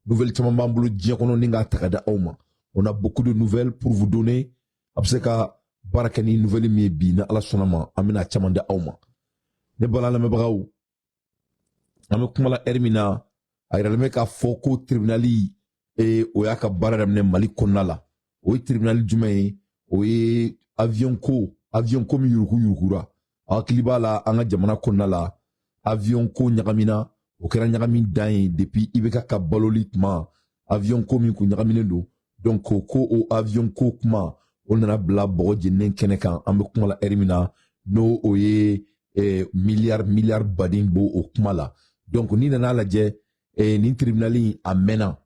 Nouvelle caman b'an bolo diɲɛ kɔnɔ ni k'a ta ka di aw ma. On a beaucoup de nouvelles pour vous donner. A bɛ se ka baara kɛ ni nouvelle min ye bi, ni Ala sɔnna ma, an bɛna caman di aw ma. Ne bala lamɛnbagaw, an bɛ kuma la ɛri min na, a yiralen bɛ k'a fɔ ko tribunal o y'a ka baara daminɛ Mali kɔnɔna la. O ye tribunal jumɛn ye? O ye avion ko min yuruku yurukura. A hakili b'a la, an ka jamana kɔnɔna la, avion ko ɲagamina. O kɛra ɲagami dan ye depuis IBK ka baloli tuma. Avion ko min kun ɲagaminen don, donc ko o avion ko kuma, o nana bila bɔgɔ jeninen kɛnɛ kan. An bɛ kuma la ɛri min na, n'o o ye miliyari miliyari baden b'o o kuma la. Donc n'i nana lajɛ, nin tribunal in a mɛnna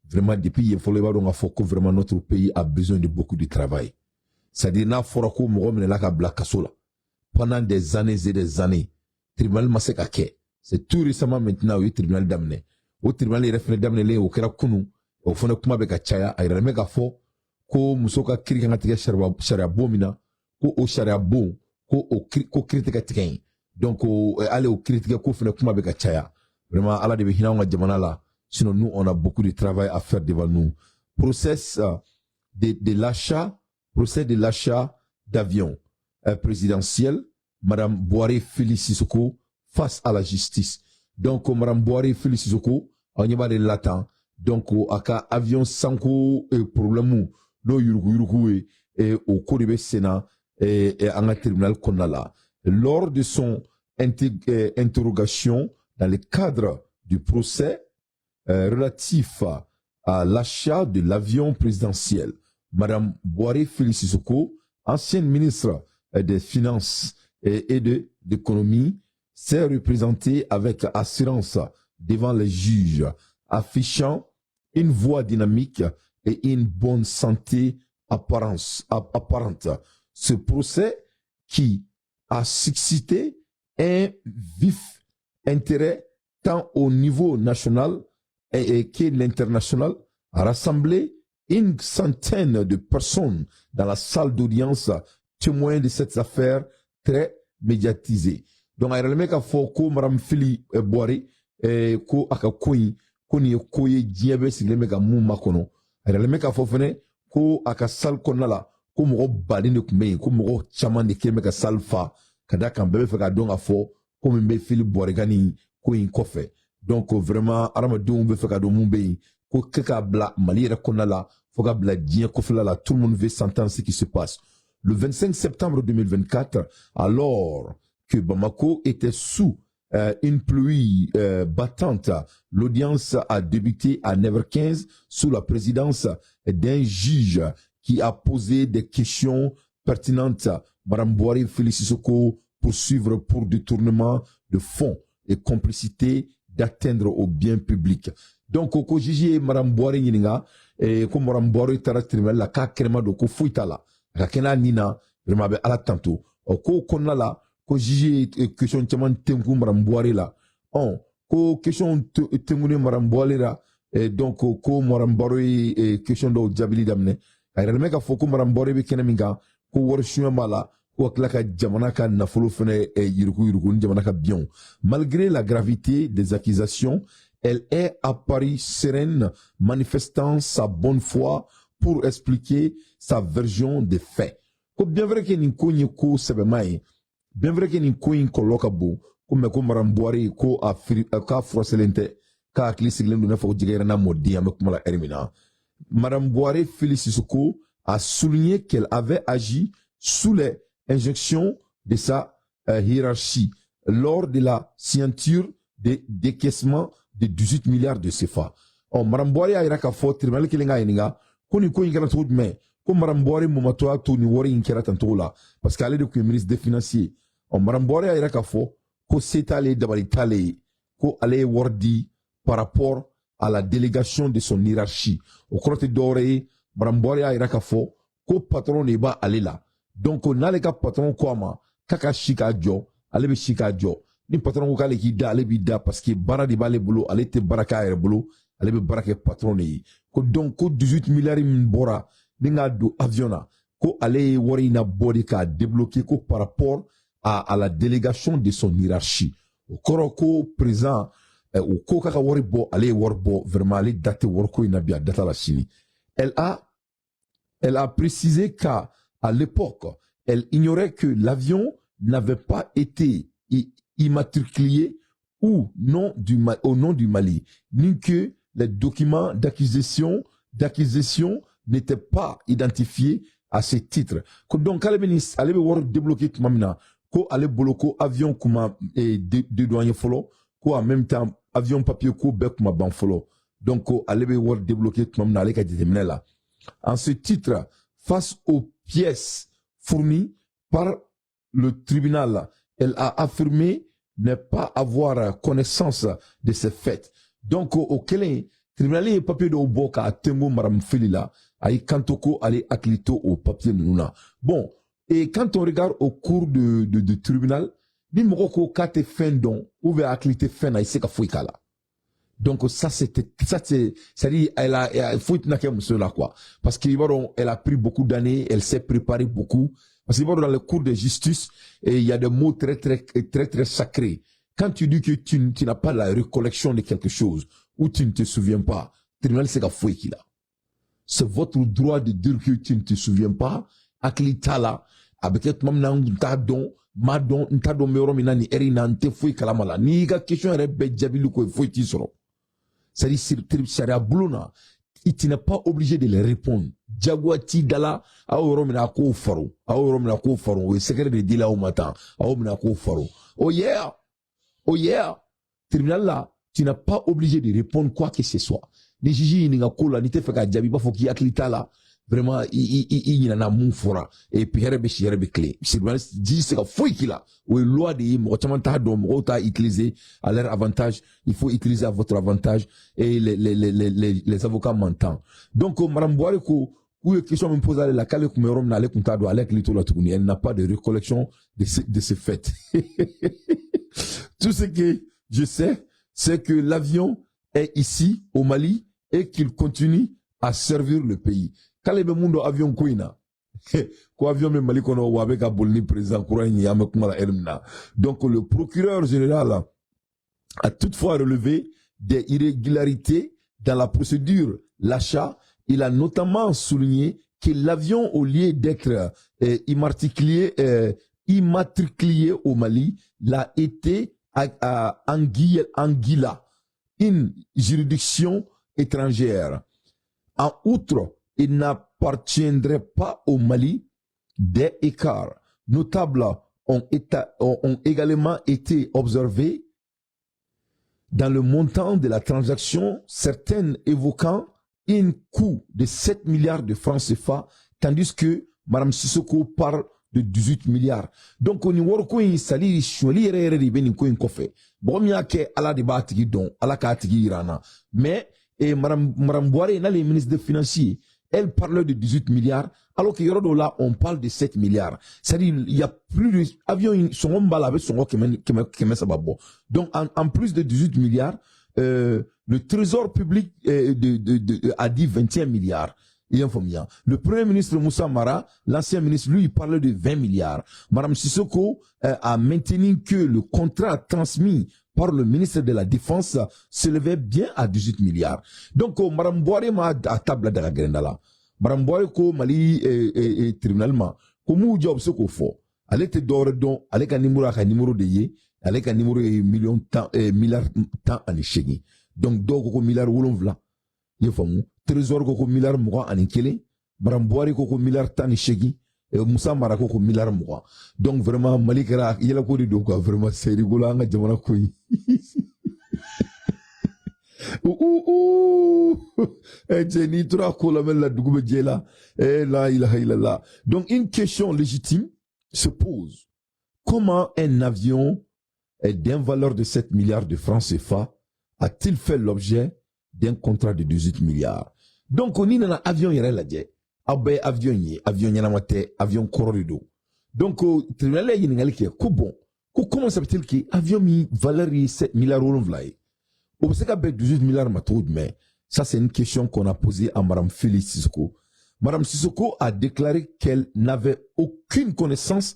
vraiment. Depuis yen fɔlɔ, i b'a dɔn k'a fɔ ko vraiment notre pays a besoin de beaucoup de travail. C'est à dire, n'a fɔra ko mɔgɔ minɛla ka bila kaso la pendant des années et des années, tribunal ma se ka kɛ. C'est tout récemment maintenant o ye tribunal daminɛ. O tribunal yɛrɛ fɛnɛ daminɛlen, o kɛra kunu. O fɛnɛ kuma bɛ ka caya. A yɛrɛ bɛ k'a fɔ ko muso ka kiri kan ka tigɛ sariya bon min na, ko o sariya bon, ko o ko kiri tɛ ka tigɛ yen. Donc hali o kiri tigɛ ko fɛnɛ kuma bɛ ka caya. Vraiment, Ala de bɛ hinɛ anw ka jamana la. Sinon, nous, on a beaucoup de travail à faire devant nous. Procès de l'achat d'avions présidentiel, Madame Bouaré Fily Sissoko face à la justice. Donc Madame Bouaré Fily Sissoko, aw ɲɛ b'ale la tan. Donc a ka avion sanko problème, n'o yuruguyurugu ye, o ko de bɛ sen na an ka tribunal kɔnɔna la. Lors de son interrogation dans le cadre du procès relatif à l'achat de l'avion présidentiel, Madame Bouaré Fily Sissoko, ancienne ministre des Finances et de l'économie, s'est représentée avec assurance devant les juges, affichant une voix dynamique et une bonne santé apparente. Ce procès, qui a suscité un vif intérêt tant au niveau national et que l'international, a rassemblé une centaine de personnes dans la salle d'audience, témoins de cette affaire très médiatisée. Donc a yɛrɛ k'a fɔ ko Madame Fily Bouaré, ko a ka ko in, ko nin ye ko ye diɲɛ bɛɛ sigilen bɛ ka mun makɔnɔ. A yɛrɛ k'a fɔ fɛnɛ ko a ka salle kɔnɔna la, ko mɔgɔ baden de tun bɛ yen, ko mɔgɔ caman de kɛlen bɛ ka salle fa, ka da kan bɛɛ bɛ fɛ k'a dɔn k'a fɔ ko min bɛ Fily Bouaré ka nin ko in kɔfɛ. Donc vraiment, hadamadenw bɛ fɛ ka dɔn mun bɛ yen, ko kɛ k'a bila Mali yɛrɛ kɔnɔna la fo ka bila diɲɛ kɔfɛla la. Tout le monde veut s'entendre ce qui se passe. Le 25 septembre 2024, alors que Bamako était sous une pluie battante, l'audience a débuté à 9h15 sous la présidence d'un juge qui a posé des questions pertinentes. Madame Bouaré Fily Sissoko, poursuivie pour détournement de fonds et complicité d'atteinte au bien public. Donc, ko juge ye Madame Bouaré ɲininka, ko Madame Bouaré taara tribunal la k'a kɛnɛma don, ko foyi t'a la, a ka kɛnɛ nin na, vraiment a bɛ Ala tanto. Ɔ ko kɔnɔna la, ko juge ye question caman tenku Madame Bouaré la. Ɔ ko question tenkunen Madame Bouaré la, donc ko Madame Bouaré ye question dɔw jaabili daminɛ. A yɛrɛ bɛ k'a fɔ ko Madame Bouaré bɛ kɛnɛ min kan, ko wari suɲɛ b'a la, ko ka tila ka jamana ka nafolo fɛnɛ yuruku yuruku ni jamana ka biens. Malgré la gravité des accusations, elle est apparue sereine, manifestant sa bonne foi pour expliquer sa version des faits. Ko bien vrai que nin ko in ye ko sɛbɛma ye, bien vrai que nin ko in kɔlɔlɔ ka bon, ko mais ko Madame Bouaré, ko a firi k'a furaselen tɛ, k'a hakili sigilen don, n'a fɔ ko jɛgɛ yɛrɛ n'a mɔden. An bɛ kuma la ɛri min na, Madame Bouaré Fily Sissoko a souligné qu'elle avait agi sous les injonctions de sa hiérarchie lors de la signature de décaissement de 18 milliards de CFA. Ɔ Madame Bouaré y'a yira k'a fɔ tribunal kelen k'a ɲininka ko nin ko in kɛra cogo jumɛn, ko Madame Bouaré mumatɔ y'a to nin wari in kɛra tan cogo la, parce que ale de tun ye ministre des Finances ye. Ɔ Madame Bouaré y'a yira k'a fɔ ko se t'ale ye, dabali t'ale ye, ko ale ye wari di par rapport à la délégation de son hiérarchie. O kɔrɔ tɛ dɔwɛrɛ ye, Madame Bouaré y'a yira k'a fɔ ko patron de b'a ale la. Donc n'ale ka patron ko a ma k'a ka si k'a jɔ, ale bɛ si k'a jɔ. Ni patron ko k'ale k'i da, ale b'i da, parce que baara de b'ale bolo. Ale tɛ baara k'a yɛrɛ bolo, ale bɛ baara kɛ patron de ye. Ko donc ko 18 milliards min bɔra ni k'a don avion na, ko ale ye wari in na bɔ de k'a débloquer, ko par rapport à la délégation de son hiérarchie. O kɔrɔ ko président U ko k'a ka wari bɔ, ale ye wari bɔ. Vraiment, ale da tɛ wariko in na bi, a da t'a la sini. Elle a précisé qu'à à l'époque, elle ignorait que l'avion n'avait pas été immatriculé ou non du, au nom du Mali, ni que les documents d'acquisition n'étaient pas identifiés à ce titre. Ko donc k'ale bɛ nin, ale bɛ wari débloquer tuma min na, ko ale bolo ko avion kuma dédouané fɔlɔ, ko en même temps avion papier ko bɛɛ kuma ban fɔlɔ. Donc ko ale bɛ wari débloquer tuma min na, ale ka jateminɛ la. En ce titre, face aux pièces fournies par le tribunal, elle a affirmé ne pas avoir connaissance de ces faits. Donc o kɛlen, tribunal ye papier dɔw bɔ k'a tengo Madame Fili la, a y'i kanto ko ale hakili to o papier ninnu na. Bon, et quand on regarde au cours de tribunal, ni mɔgɔ ko k'a tɛ fɛn dɔn ou bien hakili tɛ fɛn na, i tɛ se ka foyi k'a la. Donc ça, c'était ça, c'est, c'est-à-dire elle a foyi tɛna kɛ muso la quoi, parce que i b'a dɔn, elle a pris beaucoup d'années, elle s'est préparée beaucoup, parce que i b'a dɔn, dans les cours de justice et il y a des mots très très très très sacrés. Quand tu dis que tu n'as pas la récollection de quelque chose ou tu ne te souviens pas, tribunal se ka foyi k'i la. C'est votre droit de dire que tu ne te souviens pas, hakili t'a la. A bɛ kɛ tuma min na, n t'a dɔn, m'a dɔn, n t'a dɔn n bɛ yɔrɔ min na nin heure in na, n tɛ foyi kalama la. N'i y'i ka question yɛrɛ bɛɛ jaabili ko ye, foyi t'i sɔrɔ. C'est-à-dire, sariya bulon na, tu n'es pas obligé de les répondre. Jagoya t'i da la. Aw yɔrɔ min na, a k'o faro, aw yɔrɔ min na, a k'o faro, o ye secret de dila aw ma tan, aw bɛna k'o faro. Oh yeah, oh yeah. Tribunal la, tu n'es pas obligé de répondre quoi que ce soit. Ni juge ɲininka ko la, n'i tɛ fɛ k'a jaabi, i b'a fɔ k'i hakili t'a la. Vraiment, i ɲinɛna mun fɔra. Et puis hɛrɛ bɛ si, hɛrɛ bɛ tilen. Tribunal juge se ka foyi k'i la. O ye loi de ye, mɔgɔ caman t'a dɔn, mɔgɔw t'a utiliser à leur avantage. Il faut utiliser à votre avantage et les avocats m'entendent. Donc Madame Bouare ko k'u ye question min posé ale la, k'ale tun bɛ yɔrɔ min na, ale tun t'a dɔn, ale hakili t'o la tuguni. Elle n'a pas de récollection de ce fait. Tout ce que je sais, c'est que l'avion est ici au Mali et qu'il continue à servir le pays. K'ale bɛ mun dɔn avion ko in na, ko avion bɛ Mali kɔnɔ, wa a bɛ ka boli ni président kura in ye, an bɛ kuma la heure min na. Donc le procureur général a toutefois relevé des irrégularités dans la procédure l'achat. Il a notamment souligné que l'avion, au lieu d'être immatriculé au Mali, l'a été à Anguilla, une juridiction étrangère. En outre, il n'appartiendrait pas au Mali. Des écarts notables ont également été observés dans le montant de la transaction, certaines évoquant un coût de 7 milliards de francs CFA, tandis que Mme Sissoko parle de 18 milliards. Donc, nin wariko in sali sonyali yɛrɛ yɛrɛ de bɛ nin ko in kɔfɛ. Mɔgɔ min y'a kɛ, Ala de b'a tigi dɔn, Ala k'a tigi yira an na. Mais et Madame Bouare, n'ale ye ministre des Finances ye, elle parlait de 18 milliards, alors que yɔrɔ dɔw la, on parle de 7 milliards. C'est-à-dire, il y a plus de avion sɔngɔ min b'a la, a bɛ sɔngɔ kɛmɛ kɛmɛ kɛmɛ saba bɔ. Donc, en plus de 18 milliards, le trésor public a dit 21 milliards. I y'a faamuya. Le premier ministre Moussa Mara, l'ancien ministre, lui, il parlait de 20 milliards. Madame Sissoko a maintenu que le contrat transmis par le ministre de la Défense s'élevait bien à 18 milliards. Donc, Madame Bouare ma a table daga gɛrɛnda la. Madame Bouare ko Mali tribunal ma ko m'u jɔ, u bɛ se k'o fɔ. Ale tɛ dɔwɛrɛ dɔn, ale ka numéro, a ka numéro de ye, ale ka numéro ye miliyɔn 10, miliyari 18. Donc dɔw ko ko miliyari 7. I ye faamu. Trésor ko ko miliyari 21. Madame Bouare ko ko miliyari 18. Moussa Mara ko ko miliyari 20. Donc vraiment, Mali kɛra yɛlɛko de don quoi. Vraiment, c'est rigolo, an ka jamana ko in. Ouh, eh, cɛ, n'i tora ko lamɛn la, dugu bɛ jɛ la. Eh, la ilaha illallah. Donc une question légitime se pose. Comment un avion d'une valeur de 7 milliards de francs CFA a-t-il fait l'objet d'un contrat de 18 milliards? Donc n'i nana avion yɛrɛ lajɛ, aw bɛɛ ye avion ye, avion ɲɛnama tɛ, avion kɔrɔ de don. Donc tribunal ye ɲininkali kɛ ko bon, ko comment ça peut-il que avion min valeur ye 7 milliards 7 ye, o bɛ se ka bɛn 18 milliards ma cogo jumɛn? Ça, c'est une question qu'on a posée à Madame Félix Sissoko. Madame Sissoko a déclaré qu'elle n'avait aucune connaissance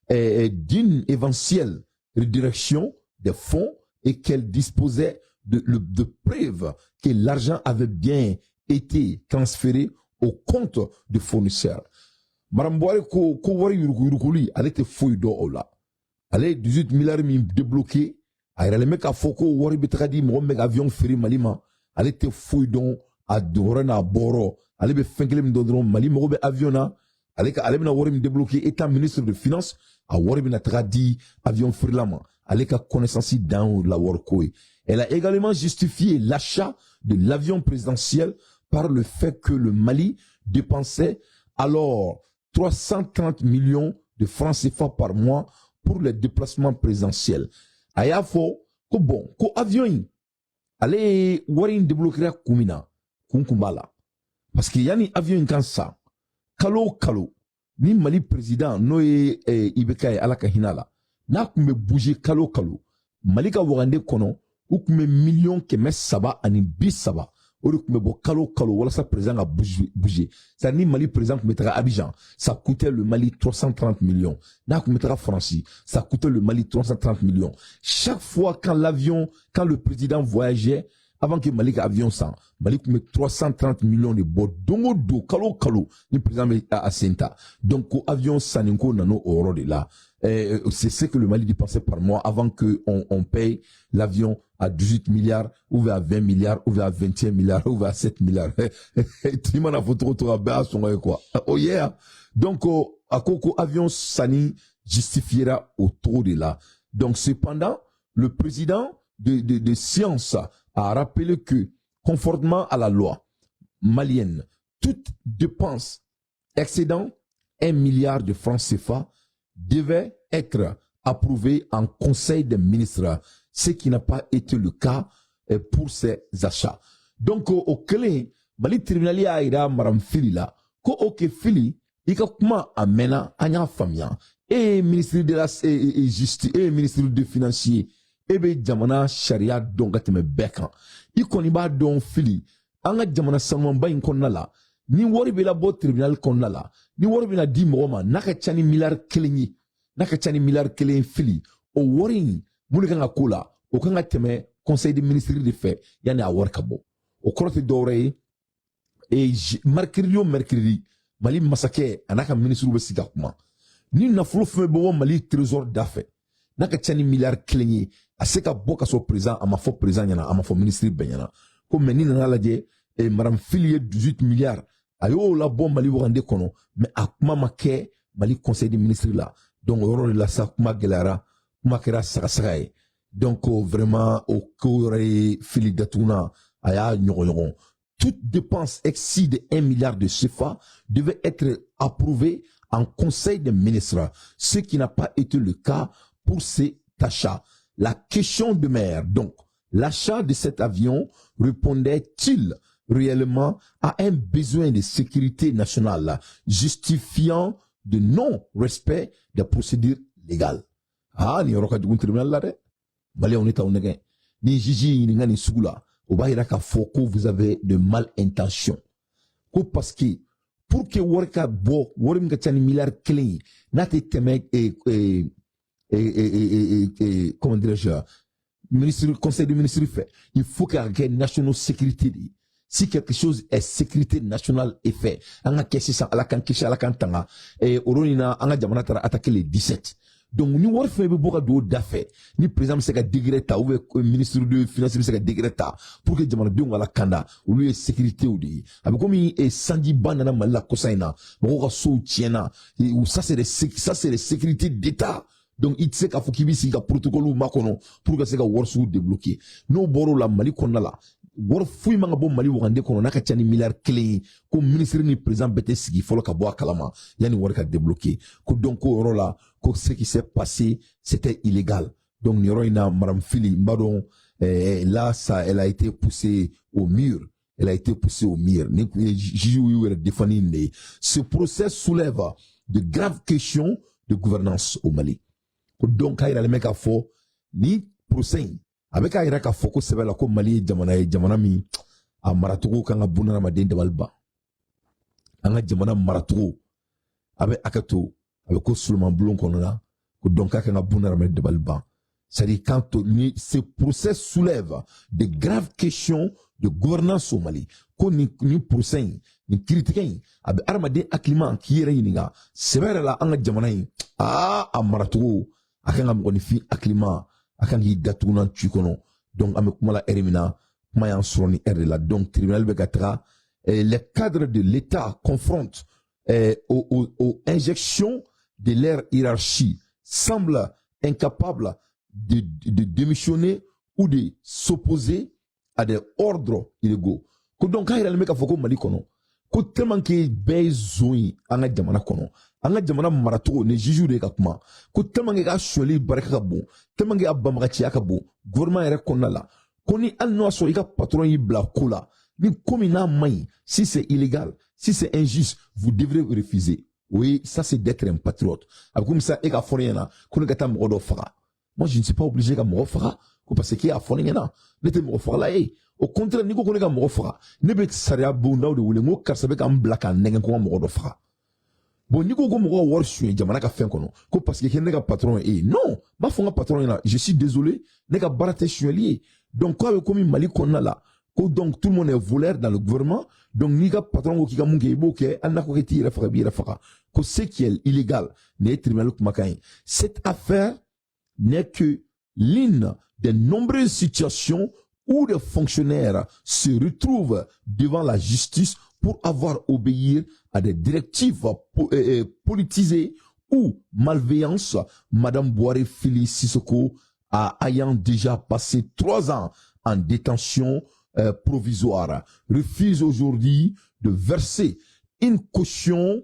d'une éventuelle redirection des fonds et qu'elle disposait de preuve que l'argent avait bien été transféré au compte du fournisseur. Madame Bouaré ko ko wari yuruguyuruguli, ale tɛ foyi dɔn o la. Ale ye 18 milliards min débloqué, a yɛrɛlen bɛ k'a fɔ ko wari bɛ taga di mɔgɔ min bɛ ka avion feere Mali ma. Ale tɛ foyi dɔn a donyɔrɔ n'a bɔyɔrɔ. Ale bɛ fɛn kelen min dɔn dɔrɔn, Mali mago bɛ avion na, ale ka ale bɛna wari min débloqué état ministre de finance, a wari bɛna taga di avion feerela ma. Ale ka connaissance dan la wariko ye. Elle a également justifié l'achat de l'avion présidentiel par le fait que le Mali dépensait alors 330 millions de francs CFA par mois pour les déplacements présidentiels. A y'a fɔ ko bon, ko avion in, ale ye wari in débloquer kun min na, kun kun b'a la, parce que yanni avion in kan san, kalo o kalo ni Mali président, n'o ye IBK ye, Ala ka hinɛ la, n'a kun bɛ bouger kalo o kalo, Mali ka wagande kɔnɔ, u kun bɛ miliyɔn 330, o de tun bɛ bɔ kalo kalo walasa président ka bouger. C'est ni Mali président tun bɛ taga Abidjan, ça coûtait le Mali 330 millions. N'a tun bɛ taga Faransi, ça coûtait le Mali 330 millions. Chaque fois quand l'avion, quand le président voyageait, avant que Mali ka avion san, Mali tun bɛ 330 millions de bɔ don o don, kalo o kalo, ni président bɛ a sen ta. Donc ko avion sanni ko nana o yɔrɔ de la. C'est ce que le Mali dépensait par mois avant que on paye l'avion à 18 milliards ou à 20 milliards ou à 21 milliards ou à 7 milliards. Tu m'en as fɔ cogo cogo, a bɛɛ y'a sɔngɔ ye quoi. Oh yeah. Donc a ko ko avion sanni justifiera o cogo de la. Donc cependant, le président de séance a rappelé que, conformément à la loi malienne, toute dépense excédant 1 milliard de francs CFA devait être approuvée en Conseil des ministres, ce qui n'a pas été le cas pour ces achats. Donc, o kelen, Mali tribunal y'a yira Madame Fili la ko ok Fili, i ka kuma a mɛnna, an y'a faamuya. E ye ministre de la justice, e ye ministre de financier, e bɛ jamana sariya dɔn ka tɛmɛ bɛɛ kan. I kɔni b'a dɔn Fili, an ka jamana sanumanba in kɔnɔna la, ni wari bɛ labɔ tribunal kɔnɔna la, ni wari bɛna di mɔgɔ ma, n'a ka ca ni miliyari 1 ye, n'a ka ca ni miliyari 1 ye, Fili, o wari in, mun de kan ka k'o la? O kan ka tɛmɛ conseil des ministres de fɛ yanni a wari ka bɔ. O kɔrɔ tɛ dɔwɛrɛ ye, e mercredi o mercredi, Mali masakɛ a n'a ka ministre bɛ sigi ka kuma. Ni nafolo fɛn bɛ bɔ Mali trésor da fɛ, n'a ka ca ni miliyari 1 ye, a se ka bɔ ka sɔrɔ président a ma fɔ président ɲɛna, a ma fɔ ministre bɛɛ ɲɛna ko. Mais ni nana lajɛ, Madame Fili ye 18 milliards, a y'o labɔ Mali wagande kɔnɔ, mais a kuma ma kɛ Mali conseil des ministres la. Donc o yɔrɔ de la sa, kuma gɛlɛyara, kuma kɛra sagasaga ye. Donc vraiment, o ko yɔrɔ ye Fili datuguna, a y'a ɲɔgɔn ɲɔgɔn. Toute dépense excédant 1 milliard de CFA devait être approuvée en Conseil des ministres, ce qui n'a pas été le cas pour cet achat. La question demeure donc, l'achat de cet avion répondait-il réellement à un besoin de sécurité nationale justifiant de non-respect des procédures légales? Ah, nin yɔrɔ ka jugu tribunal la dɛ. Maliyɛnw, ne t'aw nɛgɛ. Ni juge ɲininka nin sugu la, o b'a yira k'a fɔ ko vous avez de mal intention ko, parce que pour que wari ka bɔ, wari min ka ca ni miliyari 1 ye, n'a tɛ tɛmɛ comment dirais-je, ministre, conseil des ministres fɛ, il faut k'a kɛ national sécurité de ye. Si quelque chose est sécurité nationale est fait, an ka kɛ sisan, Ala k'an kisi, Ala k'an tanga, o yɔrɔ in na, an ka jamana taara attaquer le 17. Donc ni wari fɛn bɛ bɔ ka don o da fɛ, ni président bɛ se ka décret ta ou bien ministre de finance bɛ se ka décret ta pour que jamanadenw ka lakanda, olu ye sécurité de ye. A bɛ komi sanjiba nana Mali la kɔsa in na, mɔgɔw ka sow tiɲɛna. Ça c'est des sécurités d'État. Donc i tɛ se k'a fɔ k'i bɛ sigi ka protocole makɔnɔ pour ka se ka wari sugu débloquer. N'o bɔr'o la, Mali kɔnɔna la, wari foyi man ka bɔ Mali wagande kɔnɔ n'a ka ca ni miliyari 1 ye, ko ministre ni président bɛɛ tɛ sigi fɔlɔ ka bɔ a kalama yanni wari ka débloquer. Ko donc ko yɔrɔ la, ko ce qui s'est passé, c'était illégal. Donc nin yɔrɔ in na, Madame Fili, n b'a dɔn, là ça, elle a été poussée au mur, elle a été poussée au mur. Ni kun ye juge y'u yɛrɛ défendre nin de ye. Ce procès soulève de graves questions de gouvernance au Mali. Ko donc k'a yiralen bɛ k'a fɔ ni procès in a bɛ k'a yira k'a fɔ ko sɛbɛ la ko Mali ye jamana ye, jamana min a maracogo kan ka bunadamaden dabali ban. An ka jamana maracogo, a bɛ hakɛ to, a bɛ ko suleman bulon kɔnɔ la, ko donc k'a kan ka bunadamaden dabali ban. C'est-à-dire quand ce procès soulève de graves questions de gouvernance au Mali, ko ni procès in, nin kiiritigɛ in, a bɛ adamaden hakilima k'i yɛrɛ ɲininka sɛbɛ yɛrɛ la, an ka jamana in, aa, a maracogo a kan ka mɔgɔninfin hakilima a kan k'i datugunan tu kɔnɔ. Donc an bɛ kuma la ɛri min na, kuma y'an sɔrɔ ni ɛri de la. Donc tribunal bɛ ka taga, les cadres de l'État confrontent aux injonctions de leur hiérarchie semblent incapables de démissionner ou de s'opposer à des ordres illégaux. Ko donc k'a yiralen bɛ k'a fɔ ko Mali kɔnɔ, ko tellement que bɛɛ ye zon ye an ka jamana kɔnɔ, an ka jamana maracogo ni juge de ye ka kuma, ko tellement que ka sonyali barika ka bon, tellement que a banbagaciya ka bon gouvernement yɛrɛ kɔnɔna la, ko ni hali n'o y'a sɔrɔ i ka patron y'i bila ko la, ni ko min n'a man ɲi, si c'est illégal, si c'est injuste, vous devrez refuser. Oui, ça, c'est d'être un patriote. A bɛ komi sisan e ka fɔ ne ɲɛna ko ne ka taa mɔgɔ dɔ faga. Moi, je ne suis pas obligé ka mɔgɔ faga ko parce que k'e y'a fɔ ne ɲɛna. Ne tɛ mɔgɔ fagala ye. Au contraire, n'i ko ko ne ka mɔgɔ faga, ne bɛ sariya bondaw de wele n ko karisa bɛ ka n bila ka n nɛgɛn ko n ka mɔgɔ dɔ faga. Bon, n'i ko ko mɔgɔ ka wari suɲɛ jamana ka fɛn kɔnɔ, ko parce que ne ka patron ye e ye, non, n b'a fɔ n ka patron ɲɛna: je suis désolé, ne ka baara tɛ suɲɛli ye. Donc k'a bɛ komi Mali kɔnɔna la, ko donc tout le monde est voleur dans le gouvernement. Donc n'i ka patron ko k'i ka mun kɛ, i b'o kɛ, hali n'a ko k'i t'i yɛrɛ faga, i b'i yɛrɛ faga. Ko ce qui est illégal, nin ye tribunal kumakan ye. Cette affaire n'est que l'une des nombreuses situations où des fonctionnaires se retrouvent devant la justice pour avoir obéi à des directives politisées ou malveillances. Madame Bouaré Fily Sissoko a, ayant déjà passé 3 ans en détention provisoire, refuse aujourd'hui de verser une caution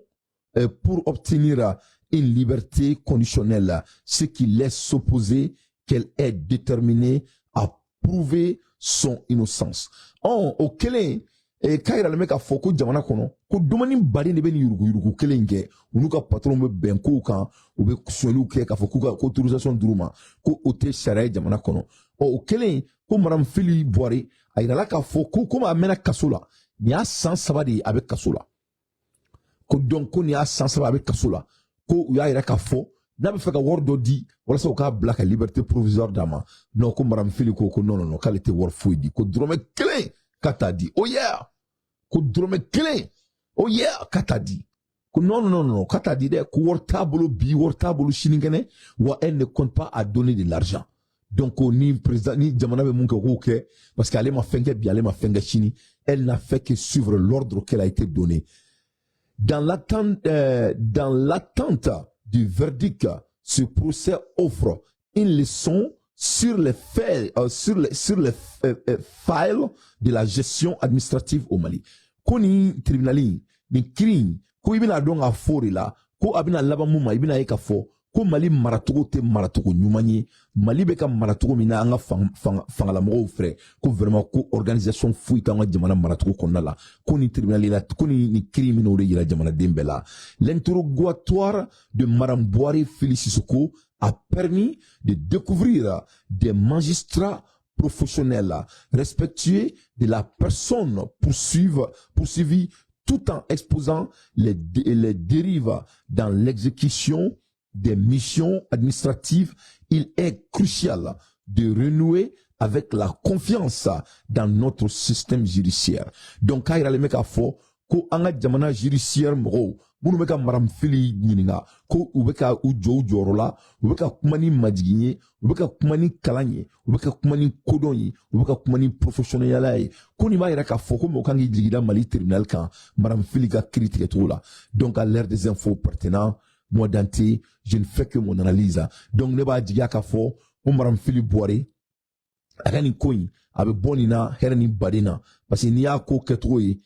pour obtenir une liberté conditionnelle, ce qui laisse supposer qu'elle est déterminée à prouver son innocence. Ɔ, o kɛlen k'a yiralen bɛ k'a fɔ ko jamana kɔnɔ, ko dumuni baden de bɛ nin yuruguyurugu kelen in kɛ, u n'u ka patron bɛ bɛn kow kan, u bɛ sonyaliw kɛ k'a fɔ k'u ka ko autorisation d'u ma, ko o tɛ sariya ye jamana kɔnɔ. Ɔ, o kɛlen ko Madame Fily Bouaré, a yirala k'a fɔ ko komi a mɛnna kaso la, nin y'a san 3 de ye a bɛ kaso la, ko donc ko nin y'a san 3 a bɛ kaso la, ko u y'a yira k'a fɔ n'a bɛ fɛ ka wari dɔ di walasa u k'a bila ka liberté provisoire d'a ma, non, ko Madame Fily ko non, non, non, k'ale tɛ wari foyi di, ko dɔrɔmɛ kelen k'a t'a di. Oh yeah, ko dɔrɔmɛ kelen, oh yeah, k'a t'a di, ko non, non, non, k'a t'a di dɛ, ko wari t'a bolo bi, wari t'a bolo sinikɛnɛ, wa elle ne compte pas à donner de l'argent. Donc ni président ni jamana bɛ mun kɛ, k'o kɛ, parce que ale ma fɛn kɛ bi, ale ma fɛn kɛ sini, elle n'a fait que suivre l'ordre qu'elle a été donné. Dans l'attente du verdict, ce procès offre une leçon sur les faits, sur les failles de la gestion administrative au Mali. Ko nin tribunal in, nin kiiri in, ko i bɛna dɔn k'a fɔ o de la, ko a bɛna laban mun ma, i bɛna ye k'a fɔ ko Mali maracogo tɛ maracogo ɲuman ye. Mali bɛ ka maracogo min na, an ka fangalamɔgɔw fɛ, ko vraiment ko organisation foyi t'an ka jamana maracogo kɔnɔna la. Ko nin tribunal la, ko nin kiiri min, o de yira jamanaden bɛɛ la. L'interrogatoire de Madame Bouaré Fily Sissoko a permis de découvrir des magistrats professionnels respectueux de la personne poursuivie tout en exposant les dérives dans l'exécution des missions administratives. Il est crucial de renouer avec la confiance dans notre système judiciaire. Donc, k'a yiralen bɛ k'a fɔ ko an ka jamana judiciaire mɔgɔw minnu bɛ ka Madame Fily ɲininka, ko u bɛ ka u jɔ u jɔyɔrɔ la, u bɛ ka kuma ni majigin ye, u bɛ ka kuma ni kalan ye, u bɛ ka kuma ni kodɔn ye, u bɛ ka kuma ni professionnel ye, ko nin b'a yira k'a fɔ ko mɔgɔ kan k'i jigi da Mali tribunal kan Madame Fily ka kiiri tigɛcogo la. Donc à l'ère des infos pertinents, moi Dante, je ne fais que mon analyse. Donc ne b'a jigiya k'a fɔ ko Madame Fily Bouaré a ka nin ko in, a bɛ bɔ nin na hɛrɛ ni baden na, parce que n'i y'a ko kɛcogo ye,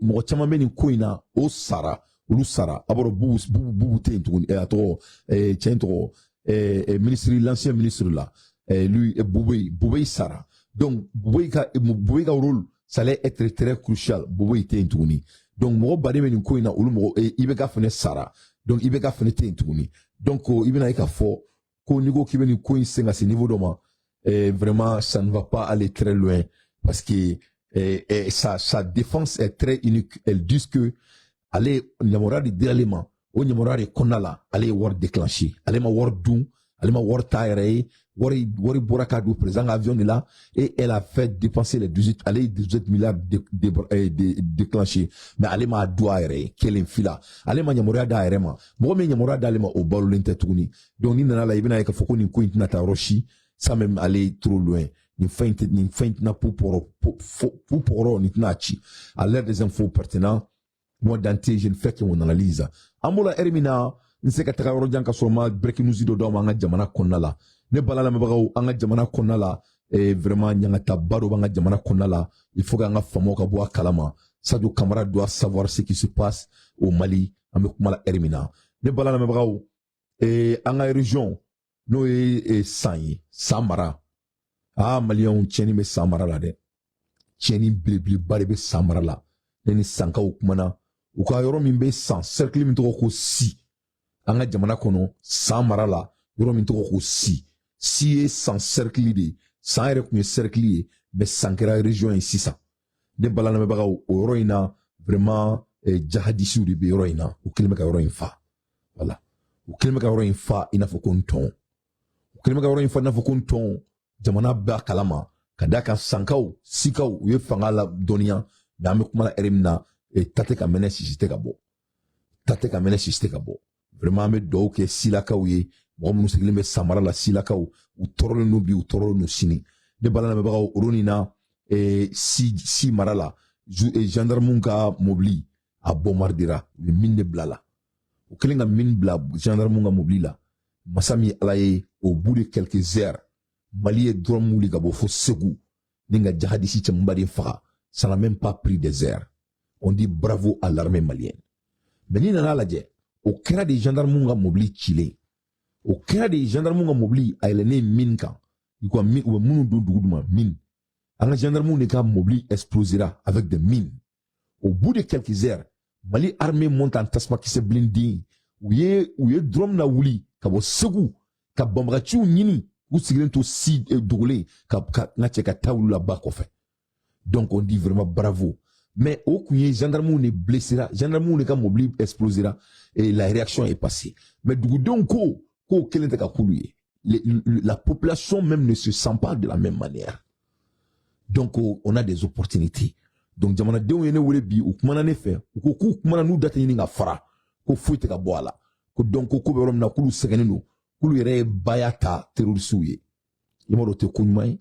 mɔgɔ caman bɛ nin ko in na, o sara, olu sara. A b'a dɔn Bubu tɛ yen tuguni, a tɔgɔ, cɛ in tɔgɔ, ministre, l'ancien ministre là, lui, Boubèye sara. Donc Boubèye ka rôle, ça allait être très crucial. Boubèye tɛ yen tuguni. Donc mɔgɔ baden bɛ nin ko in na, olu mɔgɔ, IBK fɛnɛ sara, donc IBK fɛnɛ tɛ yen tuguni. Donc i bɛna ye k'a fɔ ko n'i ko k'i bɛ nin ko in sen ka se niveau dɔ ma, vraiment, ça ne va pas aller très loin, parce que sa défense est très unique. Elle dit que ale yamaruya de dir'ale ma, o yamaruya de kɔnɔna la ale ye wari déclenché, ale ma wari dun, ale ma wari ta yɛrɛ ye. Wari bɔra k'a don président ka avion de la et elle a fait dépenser les 18, ale ye 18 milliards de déclenché, mais ale m'a dun a yɛrɛ ye kelen fila. Ale ma yamaruya d'a yɛrɛ ma. Mɔgɔ min yamaruya d'ale ma, o balolen tɛ tuguni. Donc ni nana la, i bɛna ye k'a fɔ ko nin ko in tɛna taa yɔrɔ si, sans même aller trop loin. Nin fɛn in tɛ, nin fɛn in tɛna pu pɔgɔrɔ, nin tɛna ci. À l'heure des infos pertinents, moi Dante, je ne fais que mon analyse. An b'o la heure min na, n se ka taga yɔrɔ jan ka sɔrɔ ma breaking news dɔ d'aw ma an ka jamana kɔnɔna la. Ne bala lamɛnbagaw, an ka jamana kɔnɔna la, vraiment, ɲangataba dɔ b'an ka jamana kɔnɔna la. Il faut k'an ka faamaw ka bɔ a kalama. Sadio Kamara doit savoir ce qui se passe au Mali. An bɛ kuma la heure min na, ne bala lamɛnbagaw, an ka région, n'o ye San ye, San mara, aa, Maliyɛnw, tiɲɛni bɛ San mara la dɛ. Tiɲɛni belebeleba de bɛ San mara la. Ne ni Sankaw kumana, u ka yɔrɔ min bɛ San, cercle min tɔgɔ ko Si, an ka jamana kɔnɔ, San mara la, yɔrɔ min tɔgɔ ko Si. Si ye San cercle de ye. San yɛrɛ tun ye cercle ye, mais San kɛra région ye sisan. Ne bala lamɛnbagaw, o yɔrɔ in na, vraiment, jahadisiw de bɛ yɔrɔ in na. U kɛlen bɛ ka yɔrɔ in fa. Voilà, u kɛlen bɛ ka yɔrɔ in fa i n'a fɔ ko ntɔn. U kɛlen bɛ ka yɔrɔ in fa i n'a fɔ ko ntɔn. Jamana bɛɛ kalama ka d'a kan, Sankaw, Sikaw, u ye fanga la dɔnniya. Mais an bɛ kuma la heure min na, ta tɛ ka mɛnɛ, sisi tɛ ka bɔ, ta tɛ ka mɛnɛ, sisi tɛ ka bɔ. Vraiment, an bɛ dugawu kɛ Silakaw ye, mɔgɔ minnu sigilen bɛ samara la. Silakaw, u tɔɔrɔlen don bi, u tɔɔrɔlen don sini. Ne bala lamɛnbagaw, o nin na, Si mara la, gendarmew ka mobili a bombardera. U ye mine de bila la. U kɛlen ka mine bila gendarmew ka mobili la, masa min Ala ye, au bout de quelques heures, Mali ye drone wuli ka bɔ fo Segu ni ka jahadisi camanba de faga. Ça n'a même pas pris des heures. On dit bravo à l'armée malienne. Mais n'i nana lajɛ, o kɛra de gendarmew ka mobili cilen, o kɛra de gendarmew ka mobili a yɛlɛnnen mine kan. I ko min, u bɛ minnu don dugu duma mine, an ka gendarmew de ka mobili explosera avec des mines. Au bout de quelques heures, Mali armée monte en tasuma kisɛ blindé. U ye drone na wuli ka bɔ Segu ka banbagaciw ɲini k'u sigilen to Si dogolen ka n ka cɛ ka taa olu la ba kɔfɛ. Donc on dit vraiment bravo. Mais o kun ye gendarmew de blessera, gendarmew de ka mobili explosera et la réaction est passée. Mais dugudenw ko k'o kelen tɛ ka k'olu ye. La population même ne se sent pas de la même manière. Donc on a des opportunités. Donc jamanadenw ye ne wele bi, u kumana ne fɛ, u ko k'u kumana n'u da tɛ ɲini ka fara, ko foyi tɛ ka bɔ a la, ko donc ko bɛ yɔrɔ min na, k'olu sɛgɛnnen don, k'olu yɛrɛ ye baya ta terrorisiw ye. I m'a dɔn, o tɛ ko ɲuman ye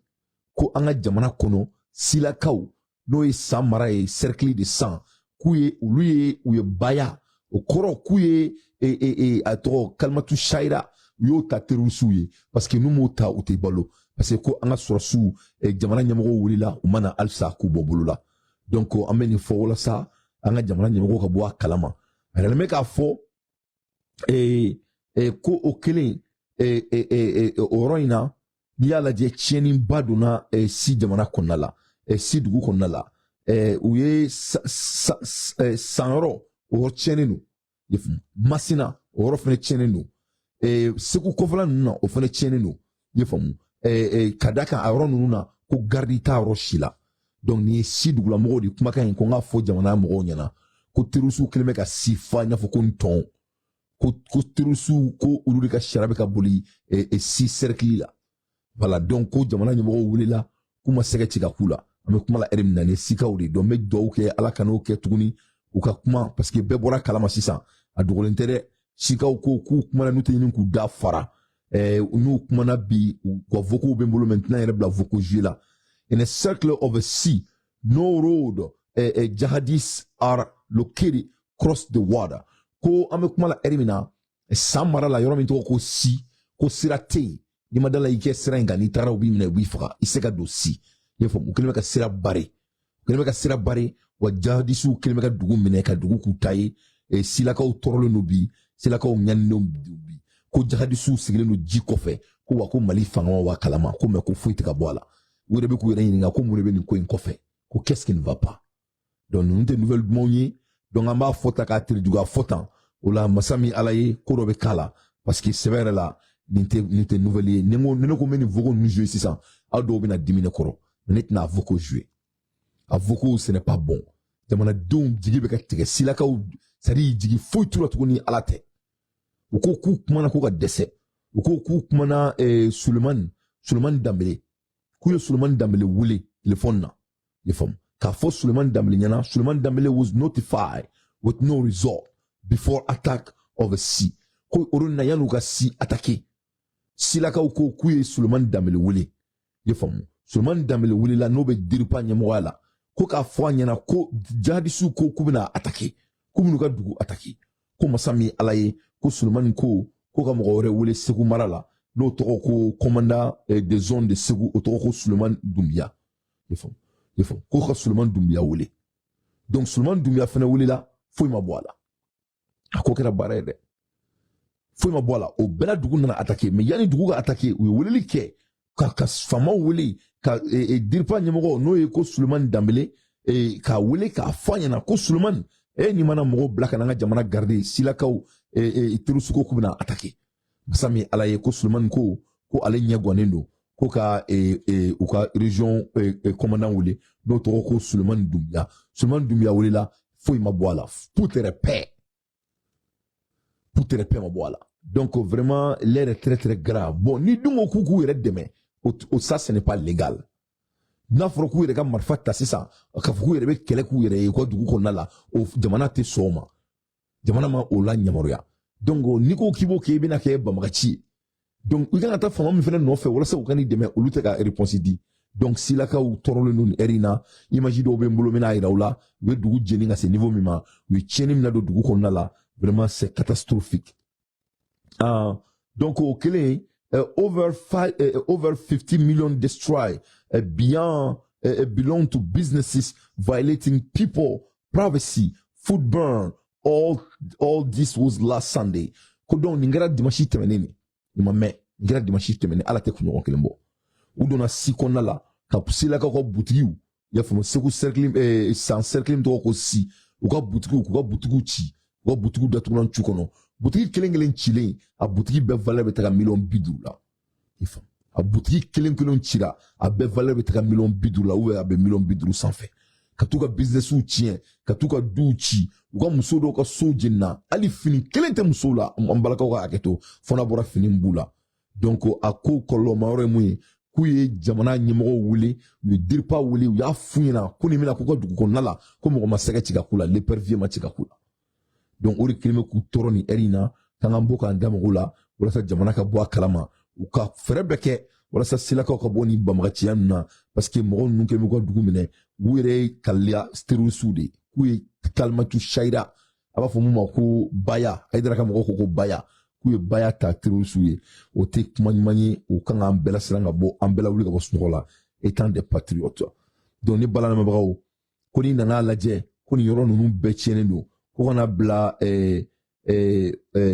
ko an ka jamana kɔnɔ, Silakaw, n'o ye San mara ye, cercle de San, k'u ye olu ye, u ye baya, o kɔrɔ k'u ye a tɔgɔ kalimatu sayira, u y'o ta terrorisiw ye, parce que n'u m'o ta, u tɛ balo, parce que ko an ka sɔrɔsiw, jamana ɲɛmɔgɔw wulila, u ma na halisa k'u bɔ bolo la. Donc an bɛ nin fɔ walasa an ka jamana ɲɛmɔgɔw ka bɔ a kalama. A yɛrɛ bɛ k'a fɔ ko o kelen, o yɔrɔ in na, n'i y'a lajɛ, tiɲɛniba donna Si jamana kɔnɔna la, Si dugu kɔnɔna la. U ye San yɔrɔ, o yɔrɔ tiɲɛnen don. Masina, o yɔrɔ fana tiɲɛnen don. Segu kɔfɛla ninnu na, o fana tiɲɛnen don. I ye faamu, ka da kan, a yɔrɔ ninnu na, ko garidi t'a yɔrɔ si la. Donc nin ye Si dugulamɔgɔw de kumakan ye, ko n k'a fɔ jamana mɔgɔw ɲɛna ko terrorisiw kɛlen bɛ ka Si fa i n'a fɔ ko ntɔn, ko terrorisiw, ko olu de ka sariya bɛ ka boli Si cercle la. Voilà, donc ko jamana ɲɛmɔgɔw wulila, k'u ma sɛgɛ ci ka k'u la. An bɛ kuma la heure min na, nin ye Sikaw de. Donc n bɛ dugawu kɛ, Ala ka n'o kɛ tuguni, u ka kuma, parce que bɛɛ bɔra kalama sisan, a dogolen tɛ dɛ. Sikaw ko k'u kumana n'u tɛ ɲini k'u da fara. N'u kumana bi, u ka vocaux bɛ n bolo maintenant yɛrɛ bila vocaux jouer la. In a circle of a sea, no road, jihadists are located cross the water. Ko an bɛ kuma la heure min na, San mara la, yɔrɔ min tɔgɔ ko Si, ko sira tɛ yen. N'i ma da la i kɛ sira in kan, n'i taara, u b'i minɛ, u b'i faga. I se ka don Si. I y'a faamu, u kɛlen bɛ ka sira barrer, u kɛlen bɛ ka sira barrer wa. Jihadisiw kɛlen bɛ ka dugu minɛ, ka dugu k'u ta ye. Silakaw tɔɔrɔlen don bi, Silakaw ɲaninen don bi, ko jihadisiw sigilen don ji kɔfɛ, ko wa ko Mali fanga wa kalama ko, mais ko foyi tɛ ka bɔ a la. U yɛrɛ bɛ k'u yɛrɛ ɲininka ko mun de bɛ nin ko in kɔfɛ, ko qu'est-ce qui ne va pas. Donc ninnu tɛ nouvelle dumanw ye. Donc an b'a fɔ ta k'a terijuguya fɔ tan. O la, masa min Ala ye, ko dɔ bɛ k'a la, parce que sɛbɛ yɛrɛ la, nin tɛ nouvelle ye. Ni ko ni ne ko n bɛ nin vocaux ninnu jouer sisan, aw dɔw bɛna dimi ne kɔrɔ, mais ne tɛna a vocaux jouer. A vocaux, ce n'est pas bon. Jamanadenw jigi bɛ ka tigɛ. Silakaw, c'est à dire jigi foyi t'u la tuguni, Ala tɛ. U ko k'u kumana k'u ka dɛsɛ. U ko k'u kumana Sulemani. Sulemani Danbele, k'u ye Sulemani Danbele wele telefɔni na, i faamu, k'a fɔ Sulemani Danbele ɲɛna. Sulemani Danbele was notified with no result before attack of a Sy. Ko o na yan'u ka Sy attaquer, Silakaw ko k'u ye Sulemani Danbele wele, i faamu. Sulemani Danbele welela, n'o bɛ DIRPA ɲɛmɔgɔya la, ko k'a fɔ a ɲɛna ko jihadisiw ko k'u bɛna attaquer, k'u bɛn'u ka dugu attaquer. Ko masa min Ala ye, ko Sulemani ko ka mɔgɔ wɛrɛ wele Segu mara la, n'o tɔgɔ ko commandant de zone de Segu, o tɔgɔ ko Sulemani Dunbiya, i faamu, i faamu, ko ka Sulemani Dunbiya wele. Donc Sulemani Dunbiya fɛnɛ welela, foyi ma bɔ a la. A ko kɛra baara ye dɛ, foyi ma bɔ a la. O bɛɛ la, dugu nana attaquer. Mais yanni dugu ka attaquer, u ye weleli kɛ ka faamaw wele, ka DIRPA ɲɛmɔgɔ, n'o ye ko Sulemani Danbele, k'a wele k'a fɔ a ɲɛna ko Sulemani, e ni mana mɔgɔw bila ka na an ka jamana garder, Silakaw terroriste ko k'u bɛna attaquer. Masa min Ala ye, ko Sulemani ko ale ɲɛ gannen don, ko ka u ka région commandant wele, n'o tɔgɔ ko Sulemani Dunbiya. Sulemani Dunbiya welela, foyi ma bɔ a la. Putere pɛ, putere pɛ ma bɔ a la. Donc vraiment, l'heure est très très grave. Bon, ni dun ko k'u k'u yɛrɛ dɛmɛ, o ça, ce n'est pas légal. N'a fɔra k'u yɛrɛ ka marifa ta sisan, k'a fɔ k'u yɛrɛ bɛ kɛlɛ k'u yɛrɛ ye u ka dugu kɔnɔna la, o jamana tɛ sɔn o ma, jamana ma o la yamaruya. Donc n'i ko k'i b'o kɛ, i bɛna kɛ banbagaci ye. Donc i kan ka taa fanga min fana nɔfɛ walasa u ka n'i dɛmɛ, olu tɛ ka réponse di. Donc Silakaw tɔɔrɔlen don nin heure in na. Image dɔw bɛ n bolo, n bɛna yira u la. U ye dugu jeni ka se niveau min ma, u ye tiɲɛni min na don dugu kɔnɔna la, vraiment, c'est catastrophique. Donc o kelen, over 50 million destroyed beyond belong to businesses, violating people privacy, food burn. All this was last Sunday. Ko donc nin kɛra dimanche tɛmɛnen de, nin ma mɛn, nin kɛra dimanche tɛmɛnen. Ala tɛ kunɲɔgɔn kelen bɔ, u donna Sy kɔnɔna la ka Silakaw ka butigiw, i y'a faamu, Segu cercle, San cercle min tɔgɔ ko Sy, u ka butigiw, k'u ka butigiw ci, u ka butigiw datugulan cu kɔnɔ. Butigi kelen kelen cilen, a butigi bɛɛ valeur bɛ taga miliyɔn 50 la, i faamu. A butigi kelen kelen cira, a bɛɛ valeur bɛ taga miliyɔn 50 la, ou a bɛ miliyɔn 50 sanfɛ. Ka t'u ka businessw tiɲɛ, ka t'u ka duw ci, u ka muso dɔw ka sow jenina, hali fini kelen tɛ musow la. An balakaw ka hakɛ to, fo n'a bɔra fini b'u la. Donc a ko kɔlɔlɔma yɔrɔ ye mun ye? K'u ye jamana ɲɛmɔgɔw wele, u ye DIRPA wele, u y'a f'u ɲɛna ko nin bɛna k'u ka dugu kɔnɔna la, ko mɔgɔ ma sɛgɛ ci ka k'u la, l'épervier ma ci ka k'u la. Donc o de kelen bɛ k'u tɔɔrɔ nin heure in na, k'an ka bɔ k'an da mago la walasa jamana ka bɔ a kalama, u ka fɛɛrɛ bɛɛ kɛ walasa Silakaw ka bɔ nin banbagaciya ninnu na, parce que mɔgɔ ninnu kɛlen bɛ k'u ka dugu minɛ. U yɛrɛ ye kaliya terroristew de ye, k'u ye kalimatu shahida, a b'a fɔ mun ma ko baya, Hayidara ka mɔgɔw ko baya, k'u ye baya ta terroristew ye. O tɛ kuma ɲuman ye. O kan k'an bɛɛ lasiran ka bɔ, an bɛɛ lawuli ka bɔ sunɔgɔ la, étant des patriotes. Donc ni balamɛbagaw ko n'i nana lajɛ ko nin yɔrɔ ninnu bɛɛ tiɲɛnen don, ko kana bila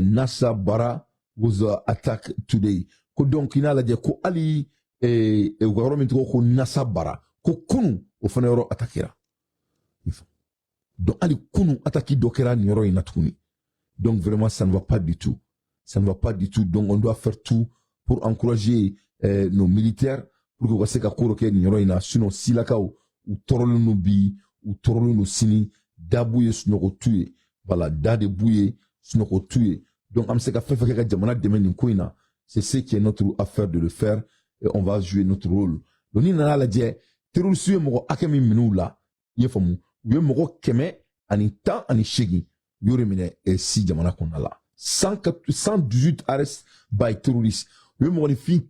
Nasa Bara was attack today. Ko donc i n'a lajɛ ko hali u ka yɔrɔ min tɔgɔ ko Nasa Bara, ko kunu o fana yɔrɔ attaquera. Donc hali kunu, attaque dɔ kɛra nin yɔrɔ in na tuguni. Donc vraiment, ça ne va pas du tout, ça ne va pas du tout. Donc on doit faire tout pour encourager nos militaires pour que u ka se ka ko dɔ kɛ nin yɔrɔ in na. Sinon Silakaw, u tɔɔrɔlen don bi, u tɔɔrɔlen don sini. Da b'u ye, sunɔgɔ t'u ye. Voilà, da de b'u ye, sunɔgɔ t'u ye. Donc an bɛ se ka fɛn fɛn kɛ ka jamana dɛmɛ nin ko in na, c'est ce qui est notre affaire de le faire et on va jouer notre rôle. Donc ni nana lajɛ, terroriste ye mɔgɔ hakɛ min minɛ u la, i ye faamu, u ye mɔgɔ 118, u y'o de minɛ Sy jamana kɔnɔna la. 118 arrest by terroristes. U ye mɔgɔninfin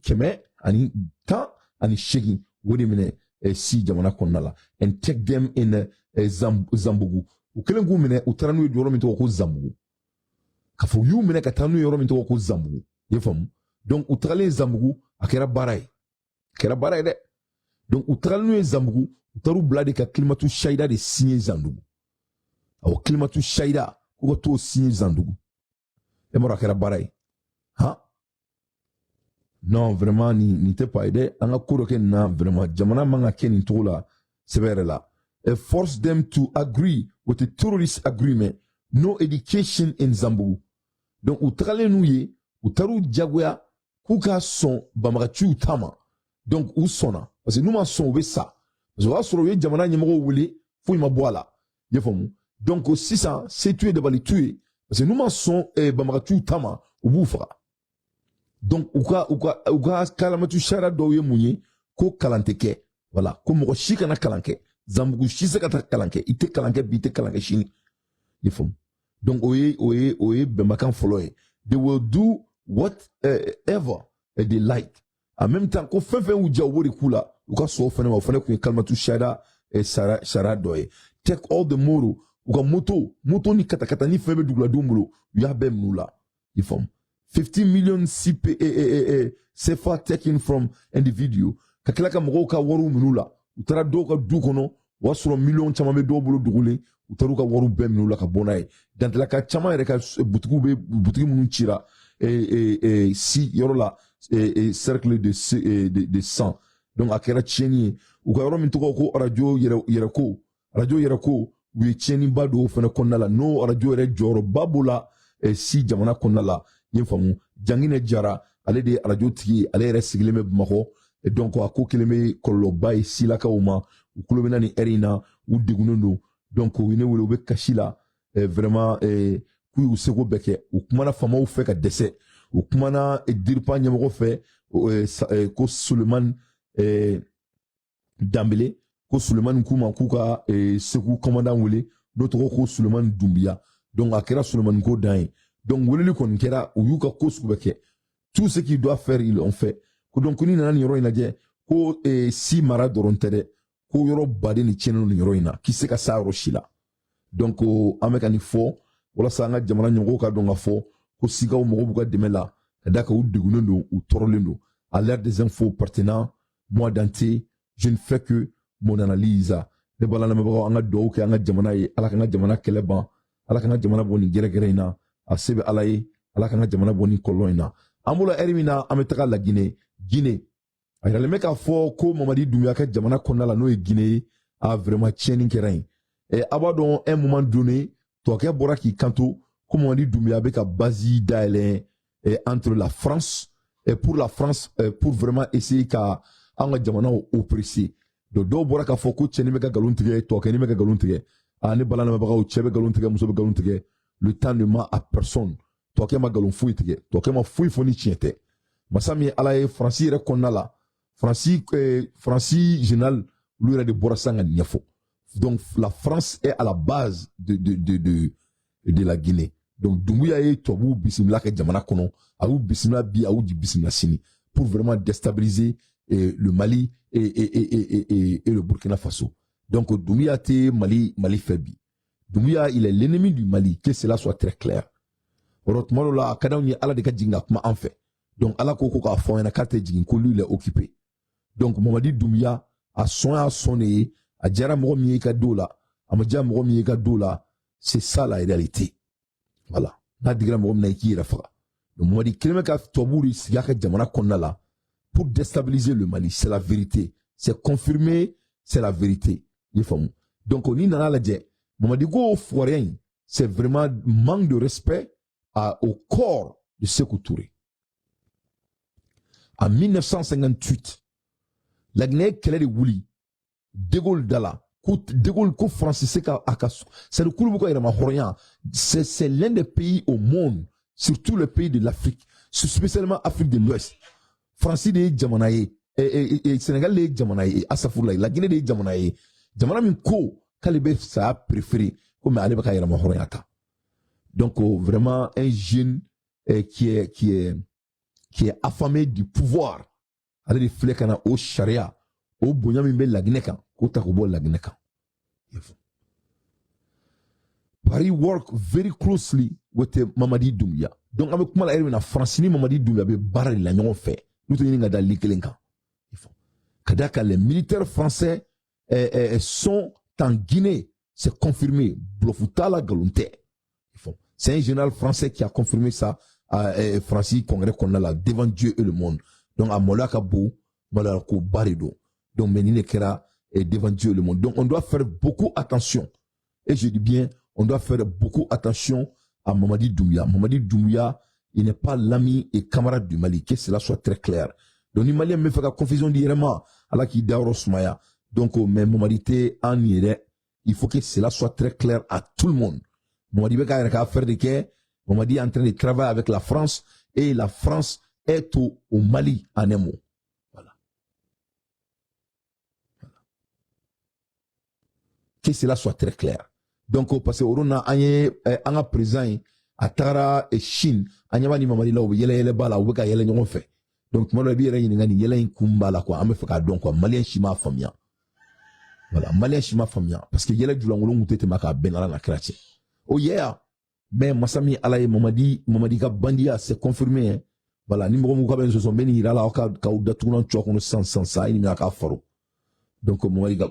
118, u y'o de minɛ Sy jamana kɔnɔna la, and take them in Zambugu. U kɛlen k'u minɛ, u taara n'u ye yɔrɔ min tɔgɔ ko Zambugu. K'a fɔ u y'u minɛ ka taa n'u ye yɔrɔ min tɔgɔ ko Zambugu, i ye faamu. Donc u tagalen Zambugu, a kɛra baara ye, a kɛra baara ye dɛ. Donc u tagalen n'u ye Zambugu, u taar'u bila de ka kilimatu shahida de signer Zandugu. Awɔ, kilimatu shahida, k'u ka t'o signer Zandugu. E m'a dɔn, a kɛra baara ye han. Non, vraiment, nin tɛ pa ye dɛ. An ka ko dɔ kɛ nin na. Vraiment, jamana man ka kɛ nin cogo la sɛbɛ yɛrɛ la. Force them to agree with the terrorist agreement, no education in Zambugu. Donc u tagalen n'u ye, u taar'u jagoya k'u ka sɔn banbagaciw ta ma. Donc u sɔnna, parce que n'u ma sɔn, u bɛ sa, parce que o y'a sɔrɔ u ye jamana ɲɛmɔgɔw wele, foyi ma bɔ a la, i y'a faamu. Donc sisan, se t'u ye, dabali t'u ye, parce que n'u ma sɔn banbagaciw ta ma, u b'u faga. Donc u ka kalamatu sariya dɔw ye mun ye? Ko kalan tɛ kɛ. Voilà, ko mɔgɔ si kana kalan kɛ. Zanbugu si se ka taa kalan kɛ. I tɛ kalan kɛ bi, i tɛ kalan kɛ sini. I faamu? Donc o ye bɛnbakan fɔlɔ ye. They will do whatever they like. En même temps, ko fɛn fɛn y'u diya, u b'o de k'u la. U ka sɔn o fɛnɛ ma. O fɛnɛ tun ye kalimatu sariya sariya dɔ ye. Take all the moto, u ka moto ni katakata ni fɛn bɛ duguladenw bolo, u y'a bɛɛ minɛ u la. I faamu? 15 million CP CFA taken from individual. Ka tila ka mɔgɔw ka wariw minɛ u la. U taara dɔw ka du kɔnɔ, o y'a sɔrɔ miliyɔn caman bɛ dɔw bolo dogolen. U taara u ka wariw bɛɛ minɛ u la ka bɔ n'a ye. Dantalaka caman yɛrɛ ka butigiw bɛ, butigi minnu cira si yɔrɔ la, cercle de sang. Donc a kɛra tiɲɛni ye. U ka yɔrɔ min tɔgɔ ko arajo yɛrɛko, arajo yɛrɛko, u ye tiɲɛniba don o fana kɔnɔna la. N'o arajo yɛrɛ jɔyɔrɔba b'o la si jamana kɔnɔna la. I ye faamu? Janginɛ Jara, ale de ye arajo tigi ye, ale yɛrɛ sigilen bɛ Bamakɔ. Donc a ko kelen bɛ kɔlɔlɔba ye silakaw ma. U kulo bɛ na nin ɛri in na, u degunnen don. Donc u ye ne wele, u bɛ kasi la vraiment, k'u y'u seko bɛɛ kɛ. U kumana faamaw fɛ ka dɛsɛ. U kumana DIRPA ɲɛmɔgɔ fɛ, ko Sulemani Danbele. Ko Sulemani k'u ma k'u ka Segu commandant wele, n'o tɔgɔ ko Sulemani Dunbiya. Donc a kɛra Sulemani ko dan ye. Donc weleli kɔni kɛra, u y'u ka ko sugu bɛɛ kɛ. Tout ce qu'ils doivent faire, ils l'ont fait. Ko donc n'i nana nin yɔrɔ in lajɛ, ko si mara dɔrɔn tɛ dɛ, ko yɔrɔ baden de tiɲɛnen don nin yɔrɔ in na, k'i se ka s'a yɔrɔ si la. Donc an bɛ ka nin fɔ walasa an ka jamana ɲɛmɔgɔw ka dɔn ka fɔ ko sikaw mɔgɔw b'u ka dɛmɛ la, ka d'a kan u degunnen don, u tɔɔrɔlen don. À l'ère des infos pertinents, moi Dante, je ne fais que mon analyse. Ne bala lamɛnbagaw, an ka dugawu kɛ an ka jamana ye. Ala k'an ka jamana kɛlɛ ban, Ala k'an ka jamana bɔ nin gɛrɛgɛrɛ in na. A se bɛ Ala ye. Ala k'an ka jamana bɔ nin kɔlɔlɔ in na. An bolo ɛri min na, an bɛ taga Laginɛ, Guinée. A yiralen bɛ k'a fɔ ko Mamadi Dunbiya ka jamana kɔnɔna la, n'o ye Guinée ye, a vraiment tiɲɛni kɛra yen. A b'a dɔn, un moment donné, tubabukɛ bɔra k'i kanto ko Mamadi Dunbiya bɛ ka base dayɛlɛ entre la France et pour la France, pour vraiment essayer ka an ka jamanaw oppresser. Donc dɔw bɔra k'a fɔ ko cɛnin bɛ ka nkalon tigɛ, tubabukɛnin bɛ ka nkalon tigɛ. A ne bala lamɛnbagaw, cɛ bɛ nkalon tigɛ, muso bɛ nkalon tigɛ, le temps ne ment à personne. Tubabukɛ ma nkalon foyi tigɛ, tubabukɛ ma foyi fɔ ni tiɲɛ tɛ. Masa min ye Ala ye, Faransi yɛrɛ kɔnɔna la, Faransi général, olu yɛrɛ de bɔra sisan ka nin ɲɛfɔ. Donc la France est à la base de la Guinée. Donc Doumbouya ye tubabuw bisimila ka jamana kɔnɔ. A y'u bisimila bi, a y'u bisimila sini, pour vraiment déstabiliser le Mali et le Burkina Faso. Donc Doumbouya tɛ Mali fɛ bi. Doumbouya, il est l'ennemi du Mali, que cela soit très clair. O rɔ tuma dɔw la, a ka d'anw ye Ala de ka jigin ka kuma an fɛ. Donc Ala ko k'a fɔ an ɲɛna k'a tɛ jigin, ko lui, il est occupé. Donc Mamadi Doumbouya, a sɔn y'a sɔn de ye. A diyara mɔgɔ min ye i ka do la, a ma diya mɔgɔ min ye i ka do la, c'est ça la réalité. Voilà, n'a digira mɔgɔ min na, i k'i yɛrɛ faga. Donc Mamadi kelen bɛ ka tubabuw de sigi a ka jamana kɔnɔna la pour déstabiliser le Mali. C'est la vérité, c'est confirmé, c'est la vérité. I ye faamu? Donc n'i nana lajɛ, Mamadi ko fugariya in, c'est vraiment manque de respect au corps de Sékou Touré. En 1958, la Guinée kɛlɛ de wuli De Gaulle da la, ko De Gaulle ko France se ka a ka, c'est-à-dire k'olu b'u ka yɛrɛma hɔrɔnya. C'est l'un des pays au monde, surtout le pays de l'Afrique, spécialement Afrique de l'Ouest. France de ye jamana ye, Sénégal de ye jamana ye, asafurula, la Guinée de ye jamana ye, jamana min ko k'ale bɛ saya préféré ko mais ale bɛ ka yɛrɛma hɔrɔnya ta. Donc vraiment un jeune qui est affamé du pouvoir, ale de filɛ ka na o sariya, o bonya min bɛ Laginɛ kan, k'o ta k'o bɔ Laginɛ kan. Paris work very closely with Mamadi Doumbouya. Donc an bɛ kuma la ɛri min na, Faransi ni Mamadi Doumbouya bɛ baara de la ɲɔgɔn fɛ, n'u tɛ ɲini ka da li kelen kan. Ka d'a kan, les militaires français sont en Guinée, c'est confirmé. Bluff t'a la, nkalon tɛ. C'est un général français qui a confirmé ça à Faransi congrès kɔnɔna la, devant Dieu et le monde. Donc a maloya ka bon, maloya ko ba de don. Donc mais nin de kɛra devant Dieu et le monde. Donc on doit faire beaucoup attention, et je dis bien, on doit faire beaucoup attention à Mamadi Doumbouya. Mamadi Doumbouya, il n'est pas l'ami et camarade du Mali, que cela soit très clair. Donc ni Malien bɛ fɛ ka confusion di yɛrɛ ma, Ala k'i dayɔrɔ sumaya. Donc mais Mamadi tɛ an ye dɛ. Il faut que cela soit très clair à tout le monde. Mamadi bɛ k'a yɛrɛ ka affaire de kɛ. Mamadi est en train de travailler avec la France et la France est au Mali, en un mot. Voilà. Voilà. Que cela soit très clair. Donc, parce que on a un président a taara Chine, an ɲɛ b'a ni Mamadi la, u bɛ yɛlɛ yɛlɛ ba la, u bɛ ka yɛlɛ ɲɔgɔn fɛ. Donc tuma dɔ la, i b'i yɛrɛ ɲininka nin yɛlɛ in kun b'a la quoi. An bɛ fɛ k'a dɔn quoi. Malien si m'a faamuya. Voilà, malien si m'a faamuya, parce que yɛlɛ julankolon kun tɛ tɛmɛ k'a bɛn Ala na kira cɛ o ye ya. Mais masa min Ala ye, Mamadi ka bandiya, c'est confirmé, hein. Voilà, ni mɔgɔ mun ka bɛ n sɔsɔ, n bɛ nin yira la, aw ka k'aw datugulan cɔ kɔnɔ sisan sisan sisan, a ye nin minɛ a k'a faro. Donc Mamadi ka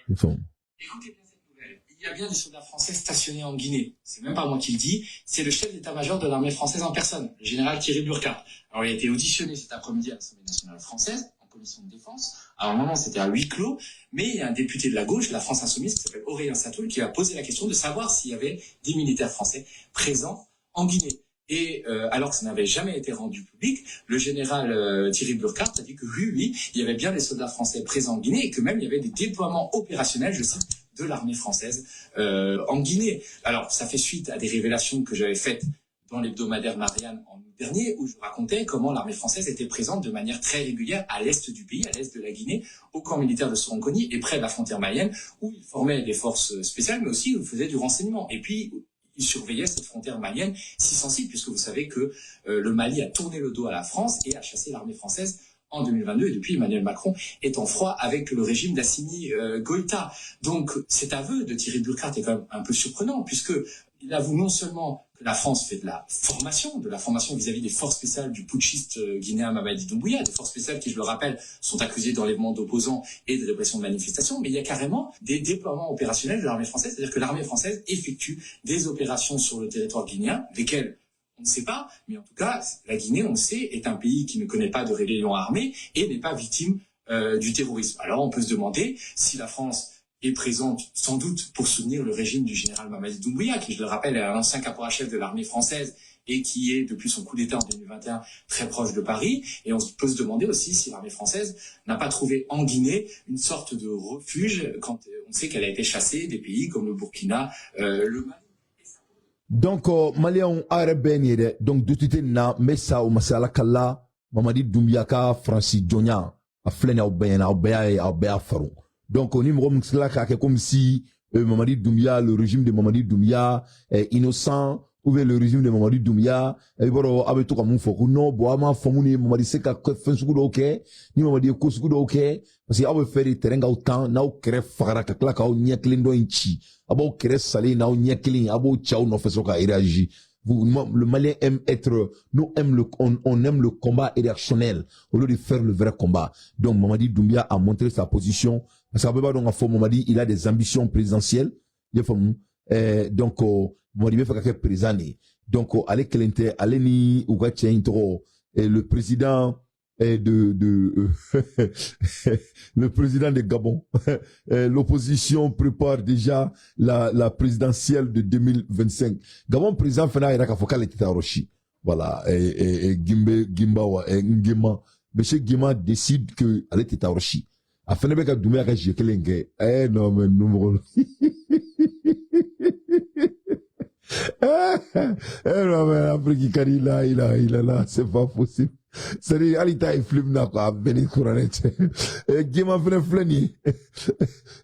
fɛnw. Écoutez bien cette nouvelle. Il y a bien des soldats français stationnés en Guinée. C'est même pas moi qui le dis, c'est le chef d'état-major de l'armée française en personne, le général Thierry Burkhard. Alors il a été auditionné cet après-midi à l'Assemblée nationale française, en commission de défense. Alors normalement c'était à huis clos, mais il y a un député de la gauche, la France Insoumise, qui s'appelle Aurélien Saintoul, qui a posé la question de savoir s'il y avait des militaires français présents en Guinée. Et alors que ça n'avait jamais été rendu public, le général Thierry Burkhard a dit que oui, oui, il y avait bien des soldats français présents en Guinée et que même il y avait des déploiements opérationnels, je cite, de l'armée française en Guinée. Alors ça fait suite à des révélations que j'avais faites dans l'hebdomadaire Marianne en août dernier, où je racontais comment l'armée française était présente de manière très régulière à l'est du pays, à l'est de la Guinée, au camp militaire de Soronkoni et près de la frontière malienne, où ils formaient des forces spéciales, mais aussi où ils faisaient du renseignement. Et puis, ils surveillaient cette frontière malienne si sensible, puisque vous savez que le Mali a tourné le dos à la France et a chassé l'armée française en 2022, et depuis Emmanuel Macron est en froid avec le régime d'Assimi Goïta. Donc cet aveu de Thierry Burkhard est quand même un peu surprenant, puisque il avoue non seulement que la France fait de la formation vis-à-vis des forces spéciales du putschiste guinéen Mamadi Doumbouya, des forces spéciales qui, je le rappelle, sont accusées d'enlèvement d'opposants et de répression de manifestations, mais il y a carrément des déploiements opérationnels de l'armée française, c'est-à-dire que l'armée française effectue des opérations sur le territoire guinéen, lesquelles on ne sait pas, mais en tout cas, la Guinée, on le sait, est un pays qui ne connaît pas de rébellion armée et n'est pas victime du terrorisme. Alors on peut se demander si la France est présente sans doute pour soutenir le régime du général Mamadi Doumbouya, qui, je le rappelle, est un ancien caporal-chef de l'armée française et qui est, depuis son coup d'État en 2021, très proche de Paris. Et on peut se demander aussi si l'armée française n'a pas trouvé en Guinée une sorte de refuge quand on sait qu'elle a été chassée des pays comme le Burkina, le Mali. Donc Maliyɛnw, aw yɛrɛ bɛɛ nin ye dɛ. Donc député nin na, n bɛ sa o ma se Ala kala. Mamadi Dunbiya ka Faransi jɔnya, a filɛ nin ye, aw bɛɛ ɲɛna, aw bɛɛ y'a ye, aw bɛɛ y'a faamu. Donc ni mɔgɔ min tilala k'a kɛ comme si Mamadi Doumbia, le régime de Mamadi Doumbia est innocent, ou bien le régime de Mamadi Doumbia, i b'a dɔn, aw bɛ to ka mun fɔ ko non, bon, aw m'a faamu, ni Mamadi se ka fɛn sugu dɔw kɛ, ni Mamadi ye ko sugu dɔw kɛ, parce que aw bɛ fɛ de terrain k'aw tan n'aw kɛrɛ fagara ka tila k'aw ɲɛ kelen dɔ in ci, a b'aw kɛrɛ salen n'aw ɲɛ kelen, a b'o ci aw nɔfɛ sɔrɔ ka réagir. Vous, le Malien aime être, nous aime le, on aime le combat réactionnel au lieu de faire le vrai combat. Donc Mamadi Doumbia a montré sa position. Parce que donc Mamadi, il a des ambitions présidentielles. Donc Mamadi bɛ fɛ ka kɛ président de ye. Donc ale kelen tɛ, ale ni u ka cɛ in tɔgɔ, le président de Gabon. L'opposition prépare déjà la présidentielle de 2025. Gabon président fana yɛrɛ k'a fɔ k'ale tɛ taa yɔrɔ si. Voilà, et Gimbe Gimba et Nguema. Monsieur Nguema décide que ale tɛ taa yɔrɔ si. A fana bɛ ka Doumbouya ka jeu kelen kɛ. Eh non, mais nous mɔgɔ, eh non, mais Afrique ka di, la ilaha illallah, c'est pas possible. C'est-à-dire hali ta ye film na quoi, a bɛɛ ni kuranɛ cɛ. Nguema fɛnɛ filɛ nin ye,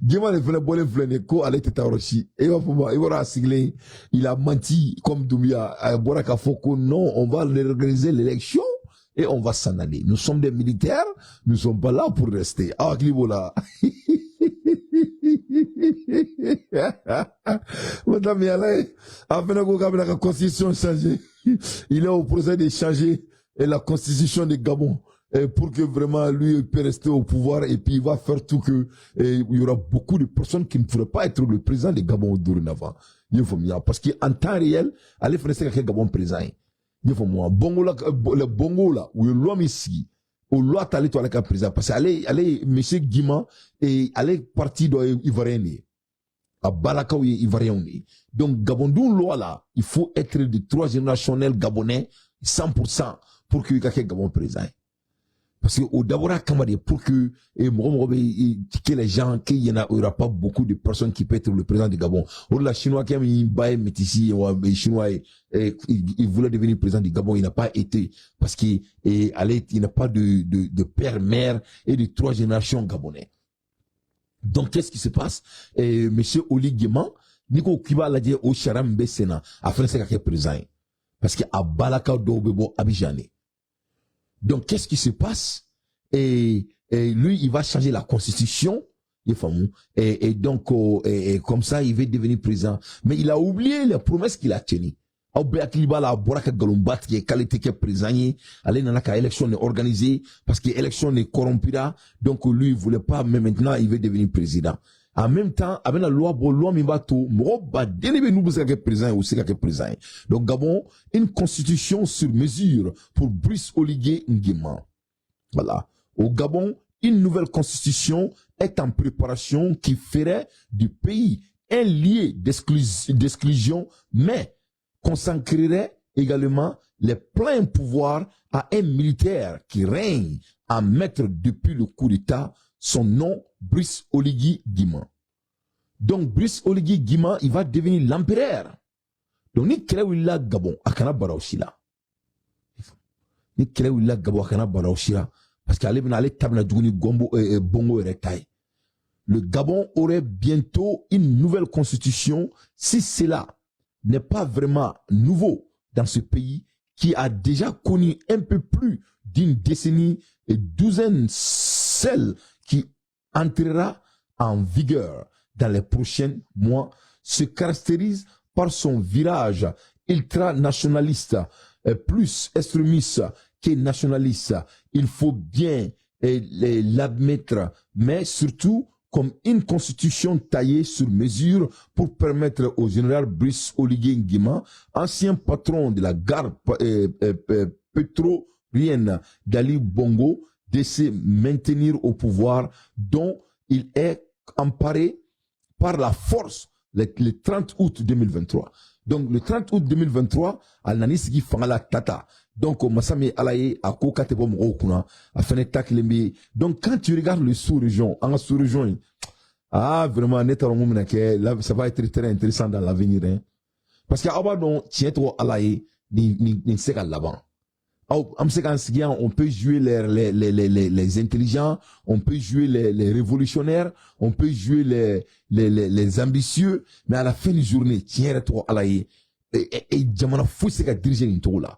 Nguema de fɛnɛ bɔlen filɛ nin ye ko ale tɛ taa yɔrɔ si. E b'a fɔ ma, i b'a dɔn, a sigilen, il a menti comme Doumbouya. A bɔra k'a fɔ ko non, on va organiser l'élection et on va s'en aller. Nous sommes des militaires, nous sommes pas là pour rester. Aw hakili b'o la. Madame Yala, a fɛnɛ ko k'a bɛna ka constitution changer. Il est au procès de changer la constitution de Gabon pour que vraiment lui il peut rester au pouvoir, et puis il va faire tout que il y aura beaucoup de personnes qui ne pourraient pas être le président de Gabon dorénavant. I y'a faamuya, parce que en temps réel, ale fana se ka kɛ Gabon président ye. I y'a faamu wa? Bongo la, le Bongo la, u ye loi min sigi, o loi t'ale to ale ka président, parce que ale monsieur Nguema et ale parti dɔ ye ivoirien de ye. A balakaw ye ivoirien de ye. Donc Gabon dun loi la, il faut être de trois générationnels gabonais 100% pour qu'il ka kɛ Gabon président ye. Parce que o dabɔra kama de pour que mɔgɔ mɔgɔ bɛ que les gens, qu'il y en aura pas beaucoup de personnes qui peuvent être le président du Gabon. O de la, chinois kɛ min ba ye métis ye wa chinois ye, il voulait devenir président du Gabon, il n'a pas été parce que ale, il n'a pas de père, mère et de trois générations gabonais. Donc qu'est-ce qui se passe? Et monsieur Oligui Nguema, n'i ko k'i b'a lajɛ, o sariya min bɛ sen na, a fana se ka kɛ président ye parce que a balakaw dɔw bɛ bɔ Abidjan de. Donc, qu'est-ce qui se passe? Et lui, il va changer la constitution. Il et donc, oh, et comme ça, il veut devenir président. Mais il a oublié les promesses qu'il a tenues. Aw bɛɛ hakili b'a la, a bɔra ka nkalonba tigɛ k'ale tɛ kɛ président ye, ale nana ka élection de organiser parce que élection de corrompira. Donc lui, il voulait pas, mais maintenant il veut devenir président. En même temps, a bɛna loi bɔ, loi min b'a to mɔgɔ baden de bɛ n'u bɛ se ka kɛ président ye, u se ka kɛ président ye. Donc Gabon, une constitution sur mesure pour Brice Oligui Nguema. Voilà. Au Gabon, une nouvelle constitution est en préparation qui ferait du pays un lieu d'exclusion, mais consacrerait également les pleins pouvoirs à un militaire qui règne en maître depuis le coup d'État, son nom Brice Oligui Nguema. Donc Brice Oligui Nguema, il va devenir l'empereur. Donc ni kɛlɛ wulila Gabon, a kana bara o si la. Ni kɛlɛ wulila Gabon, a kana bara o si la parce que ale bɛna, ale ta bɛna jugu ni gɔnbo Bongo yɛrɛ ta ye. Le Gabon aurait bientôt une nouvelle constitution. Si cela n'est pas vraiment nouveau dans ce pays qui a déjà connu un peu plus d'une décennie et douzaine, celle qui entrera en vigueur dans les prochains mois se caractérise par son virage ultranationaliste, plus extrémiste que nationaliste. Il faut bien l'admettre, mais surtout comme une constitution taillée sur mesure pour permettre au général Brice Oligui Nguema, ancien patron de la garde pétrolienne d'Ali Bongo, de se maintenir au pouvoir dont il est emparé par la force le 30 août 2023. Donc le 30 août 2023, a nana sigi fanga la tata. Donc masa min Ala ye a ko k'a tɛ bɔ mɔgɔw kunna, a fɛnɛ ta kelen bɛ yen. Donc quand tu regardes le sous-région, an ka sous-région in, ah vraiment, ne t'a dɔn mun bɛna kɛ là, ça va être très intéressant dans l'avenir, hein. Parce que aw b'a dɔn, tiɲɛ tɔgɔ Ala ye, nin nin nin tɛ se ka laban. Aw an bɛ se k'an sigi yan, on peut jouer les intelligents, on peut jouer les révolutionnaires, on peut jouer les ambitieux, mais à la fin du journée, tiɲɛ yɛrɛ tɔgɔ Ala ye, jamana foyi tɛ se ka diriger nin cogo la.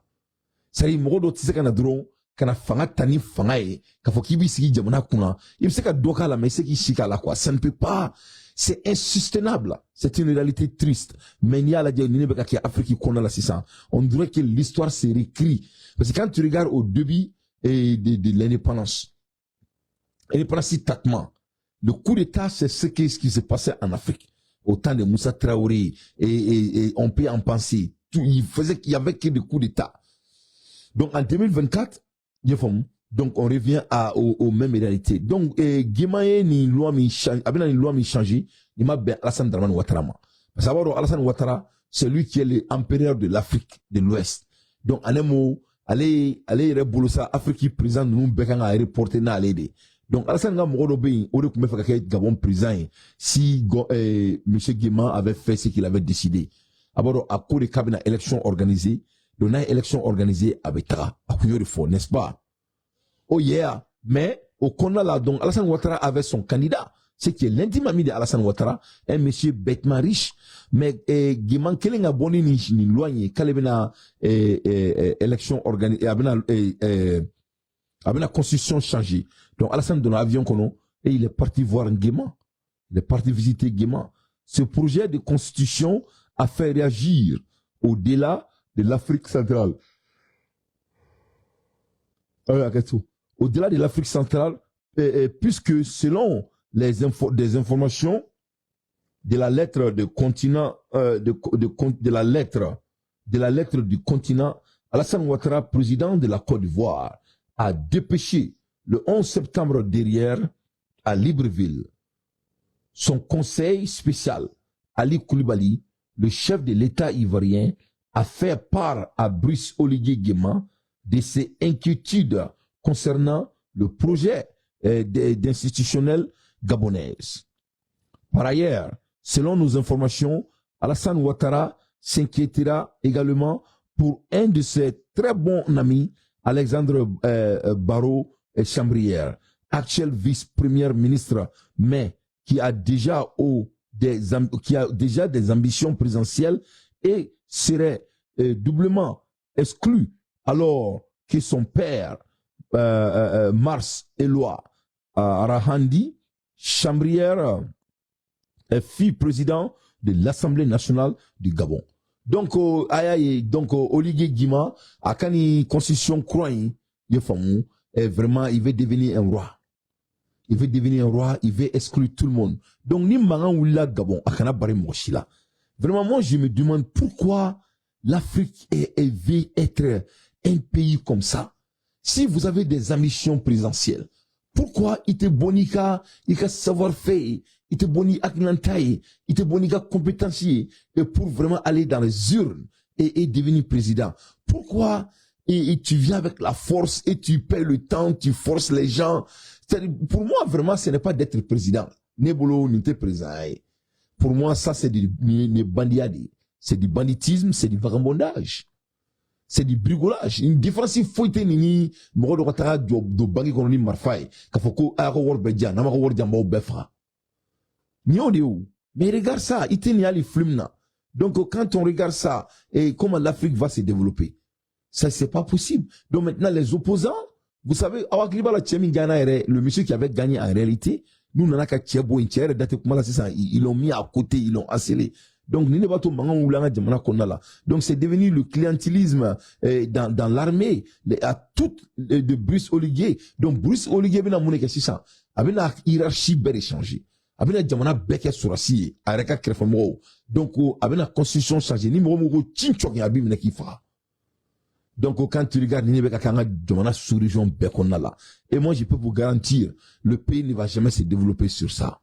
C'est à dire, mɔgɔ dɔ tɛ se ka na dɔrɔn ka na fanga ta ni fanga ye k'a fɔ k'i b'i sigi jamana kunna. I bɛ se ka dɔ k'a la, mais i tɛ se k'i si k'a la, quoi. Ça ne peut pas, c'est insoutenable, c'est une réalité triste. Mais n'i y'a lajɛ, nin de bɛ ka kɛ Afrique kɔnɔna la sisan. On dirait que l'histoire se réécrit parce que quand tu regardes au début de l'indépendance, indépendance tâtement, le coup d'État, c'est ce qui s'est passé en Afrique au temps de Moussa Traoré et on peut en penser tout, il faisait qu'il y avait que des coups d'État. Donc en 2024, donc on revient aux mêmes réalités. Donc Nguema ye nin loi min change, a bɛna nin loi min changer, il ma bɛn Alassane Dramane Ouattara ma. Parce que a b'a dɔn, Alassane Ouattara, c'est lui qui est l'empereur de l'Afrique de l'Ouest. Donc en un mot, ale yɛrɛ bolo sa, Afrique président ninnu bɛɛ kan ka reporter n'ale de. Donc Alassane ka mɔgɔ dɔ bɛ yen, o de tun bɛ fɛ ka kɛ Gabon président ye si monsieur Nguema avait fait ce qu'il avait décidé. A b'a dɔn, a ko de k'a bɛna élection organiser. Donc n'a ye élection organisée, a bɛ taga. A kun y'o de fɔ, n'est-ce pas? Oh yeah, mais au kɔnɔna la, donc Alassane Ouattara avait son candidat, ce qui est l'intime ami de Alassane Ouattara, un monsieur bêtement riche. Mais Nguema kelen ka bɔ ni nin loi in ye k'ale bɛna élection organisée, a bɛna constitution changer. Donc Alassane donna avion kɔnɔ et il est parti voir Nguema. Il est parti visiter Nguema. Ce projet de constitution a fait réagir au-delà de l'Afrique centrale. Au-delà de l'Afrique centrale, puisque selon des informations de la lettre de continent, de la lettre du continent, Alassane Ouattara, président de la Côte d'Ivoire, a dépêché le 11 septembre dernier à Libreville son conseil spécial, Ali Koulibaly. Le chef de l'État ivoirien, a fait part à Brice Oligui Nguema de ses inquiétudes concernant le projet d'institutionnel gabonaise. Par ailleurs, selon nos informations, Alassane Ouattara s'inquiétera également pour un de ses très bons amis, Alexandre Barro Chambrière, actuel vice-premier ministre, mais qui a déjà des ambitions présidentielles et serait doublement exclu alors que son père, Mars Éloi Rahandi Chambrière, fut président de l'Assemblée nationale du Gabon. Donc, aya, donc, Oligui Nguema, a ka nin constitution kura in, est vraiment, il veut devenir un roi. Il veut devenir un roi, il veut exclure tout le monde. Donc, ni mankan wulila Gabon, a kana bari mɔgɔ si la. Vraiment, moi, je me demande pourquoi l'Afrique veut être un pays comme ça. Si vous avez des ambitions présidentielles, pourquoi i tɛ bɔ n'i ka i ka savoir-faire, i tɛ bɔ n'i hakilinata ye, i tɛ bɔ n'i ka compétence ye, et pour vraiment aller dans les urnes et devenir président? Pourquoi et tu viens avec la force et tu paies le temps, tu forces les gens? Pour moi, vraiment, ce n'est pas d'être président. Ne bolo nin tɛ président ye. Pour moi, ça, c'est du bandiya. C'est du banditisme, c'est du vagabondage. C'est du bricolage. Une différence foyi tɛ nin ni mɔgɔ dɔ ka taga jɔ don banque kɔnɔ ni marifa ye k'a fɔ ko a y'a ka wari bɛɛ di yan, n'an ma ka wari di yan, n b'aw bɛɛ faga. Nin y'o de ye o. Mais regarde ça, i tɛ nin hali film na. Donc quand on regarde ça, et comment l'Afrique va se développer, ça, c'est pas possible. Donc maintenant, les opposants, vous savez, aw hakili b'a la cɛ min gagné yɛrɛ, le monsieur qui avait gagné en réalité, n'u nana ka cɛ bɔ yen, cɛ yɛrɛ da tɛ kuma la sisan, ils l'ont mis à côté, ils l'ont harcelé. Donc, ni ne b'a to mankan wuli an ka jamana kɔnɔna la. Donc, c'est devenu le clientélisme dans l'armée, à toute de Brice Oligui. Donc, Brice Oligui bɛna mun de kɛ sisan? A bɛna hiérarchie bɛɛ de changer. A bɛna jamana bɛɛ kɛ sɔrɔsi ye, a yɛrɛ ka kɛrɛfɛmɔgɔw. Donc, a bɛna constitution changer. Ni mɔgɔ min ko cin cɔkin, a b'i minɛ k'i faga. Donc, quand tu regardes, nin de bɛ ka kɛ an ka jamana sous-région bɛɛ kɔnɔna la. Et moi, je peux vous garantir, le pays ne va jamais se développer sur ça.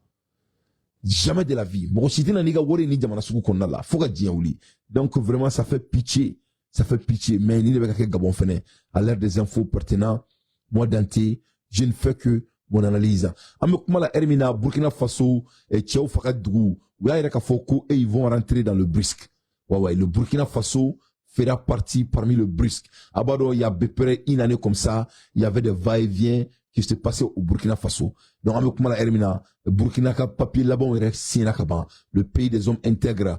Jamais de la vie. Mɔgɔ si tɛna n'i ka wari ni jamana sugu kɔnɔna la fo ka diɲɛ wuli. Donc vraiment, ça fait pitié. Ça fait pitié. Mais nin de bɛ ka kɛ Gabon fɛnɛ. À l'heure des infos pertinents, moi Dante, je ne fais que mon analyse. An bɛ kuma la heure min na, Burkina Faso cɛw fa ka dugu, u y'a yɛrɛ k'a fɔ ko ils vont rentrer dans le BRICS. Ouais, le Burkina Faso fera partie parmi le BRICS. A b'a dɔn, il y a à peu près une année comme ça, il y avait des va-et-vient qui se passaient au Burkina Faso. Donc, an bɛ kuma la heure min na, Burkina ka papier labanw yɛrɛ signé ka ban. Le pays des hommes intègres.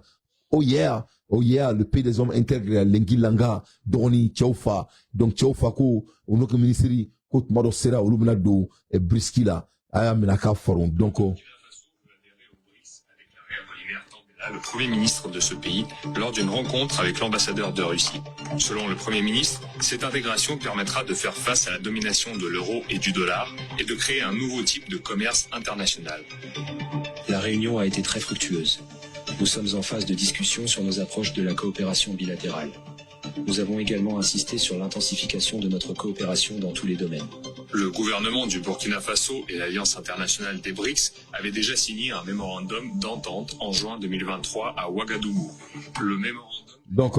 Oh yeah, le pays des hommes intègres, Lengi Langa, dɔgɔnin cɛw fa. Donc, cɛw fa ko, o n'o ka ministre, ko tuma dɔ sera, olu bɛna don BRICS la. A y'a minɛ a ka faron. Donc, le Premier ministre de ce pays lors d'une rencontre avec l'ambassadeur de Russie. Selon le Premier ministre, cette intégration permettra de faire face à la domination de l'euro et du dollar et de créer un nouveau type de commerce international. La réunion a été très fructueuse. Nous sommes en phase de discussion sur nos approches de la coopération bilatérale. Nous avons également insisté sur l'intensification de notre coopération dans tous les domaines. Le gouvernement du Burkina Faso et l'Alliance internationale des BRICS avaient déjà signé un mémorandum d'entente en juin 2023 à Ouagadougou. Le mémorandum Donc,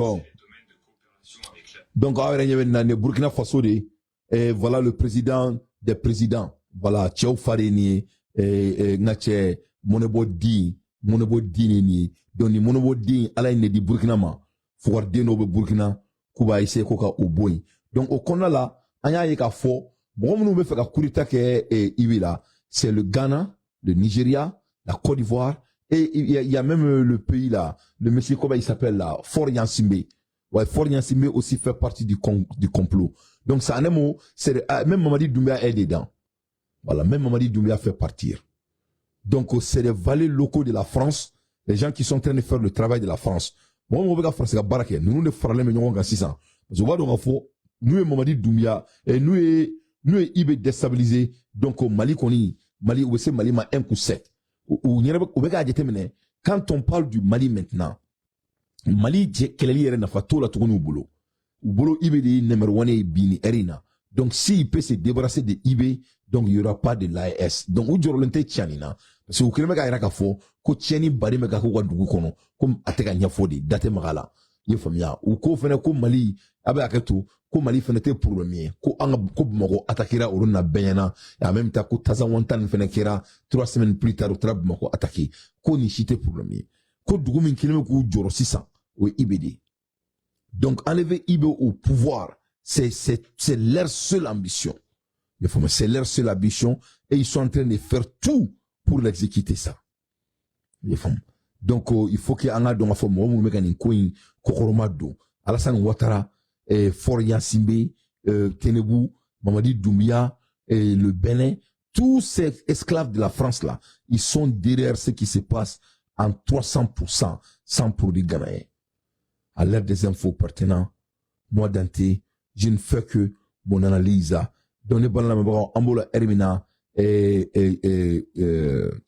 donc, aw yɛrɛ ɲɛ bɛ nin na, nin ye Burkina Faso de ye. Et voilà le président des présidents. Voilà, cɛw fa de ye nin ye. N ka cɛ mɔnɛbɔ den, mɔnɛbɔ den de ye nin ye. Donc nin mɔnɛbɔ den, Ala ye nin de di Burkina ma. Fugariden dɔw bɛ Burkina k'u b'a essayer ko ka o bɔ yen. Donc o kɔnɔna la, an y'a ye k'a fɔ mɔgɔ minnu bɛ fɛ ka coup d'état kɛ IB la, c'est le Ghana, le Nigeria, la Côte d'Ivoire et il y a même le pays là, le monsieur, comment il s'appelle là, Faure Gnassingbé. Ouais, Faure Gnassingbé aussi fait partie du complot. Donc ça, en un mot, c'est même Mamadi Doumbia est dedans. Voilà, même Mamadi Doumbia fait partir. Donc c'est les valets locaux de la France, les gens qui sont en train de faire le travail de la France. Mɔgɔ mɔgɔ bɛ ka France ka baara kɛ, ninnu de faralen bɛ ɲɔgɔn kan sisan. Parce que u b'a dɔn k'a fɔ n'u ye Mamadi Doumbia, n'u ye IB déstabiliser, donc Mali kɔni, Mali, u bɛ se Mali ma un coup sec. U ɲɛnɛ bɛ, u bɛ k'a jateminɛ, quand on parle du Mali maintenant, Mali kɛlɛli yɛrɛ nafa t'o la tuguni u bolo. U bolo IB de ye numéro one ye bi nin heure in na. Donc s'il peut se débarrasser de IB, donc il y aura pas de l'AES. Donc u jɔrɔlen tɛ tiɲɛni na. Parce que u kɛlen bɛ k'a yira k'a fɔ ko tiɲɛni baden bɛ ka k'u ka dugu kɔnɔ, ko a tɛ ka ɲɛfɔ de, da tɛ maga la. I ye faamuya, u ko fɛnɛ ko Mali a bɛ hakɛ to, ko Mali fɛnɛ tɛ problème ye, ko an ka ko Bamakɔ attaquera olu na bɛɛ ɲɛna. En même temps ko Tazawantan nin fɛnɛ kɛra 3 semaines plus tard, u taara Bamakɔ attaquer, ko nin si tɛ problème ye, ko dugu min kelen bɛ k'u jɔrɔ sisan, o ye IB de ye. Donc enlever IB au pouvoir, c'est leur seule ambition. C'est leur seule ambition et ils sont en train de faire tout pour l'exécuter, ça. Donc il faut que an ka dɔn k'a fɔ mɔgɔ minnu bɛ ka nin ko in kɔkɔrɔma don, Alassane Ouattara, Faure Gnassingbé, Tenebou, Mamadi Doumbia, le Bénin, tous ces esclaves de la France là, ils sont derrière ce qui se passe en 300% sans produit ghanéen. À l'heure des infos pertinentes, moi Dante, je ne fais que mon analyse. Donc ne bala lamɛnbagaw, an b'o la ɛri min na,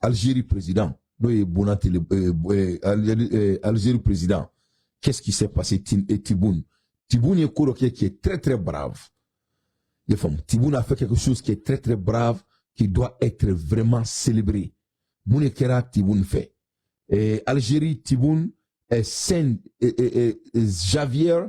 Algérie président, n'o ye Bonate, Algérie président, qu'est-ce qui s'est passé? Tebboune, Tebboune ye ko dɔ kɛ qui est très très brave. I y'a faamu, Tebboune a fait quelque chose qui est très très brave, qui doit être vraiment célébré. Mun de kɛra Tebboune fɛ? Algérie, Tebboune, Saint Xavier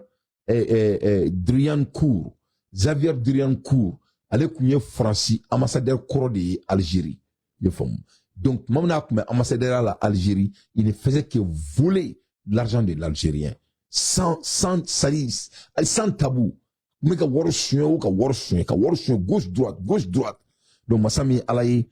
Driancourt, Xavier Driancourt, ale tun ye Faransi ambassadeur kɔrɔ de ye Algérie. I y'a faamu? Donc tuma min na a tun bɛ ambassadeur la Algérie, il ne faisait que voler l'argent de l'Algérien sans sans tabou. N bɛ ka wari suɲɛ o, ka wari suɲɛ, ka wari suɲɛ, gauche droite, gauche droite. Donc masa min Ala ye,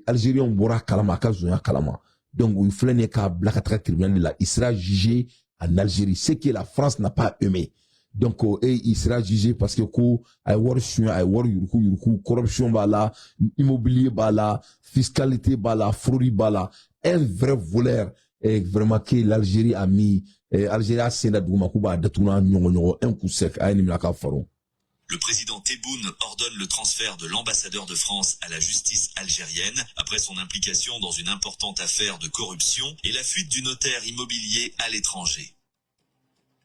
Algériens bɔra a kalama, a ka zonya kalama. Donc u filɛ nin ye k'a bila ka taga tribunal de la, il sera jugé en Algérie, ce que la France n'a pas aimé. Donc et il sera jugé parce que ko a ye wari suɲɛ, a ye wari yuruku yuruku, corruption b'a la, immobilier b'a la, fiscalité b'a la, fraude b'a la, un vrai voleur. Et vraiment que l'Algérie a mis, Algérie a sen da duguma k'u b'a datugu n'a ɲɔgɔn ɲɔgɔn un coup sec. A ye nin minɛ a ka faron. Le président Tebboune ordonne le transfert de l'ambassadeur de France à la justice algérienne après son implication dans une importante affaire de corruption et la fuite du notaire immobilier à l'étranger.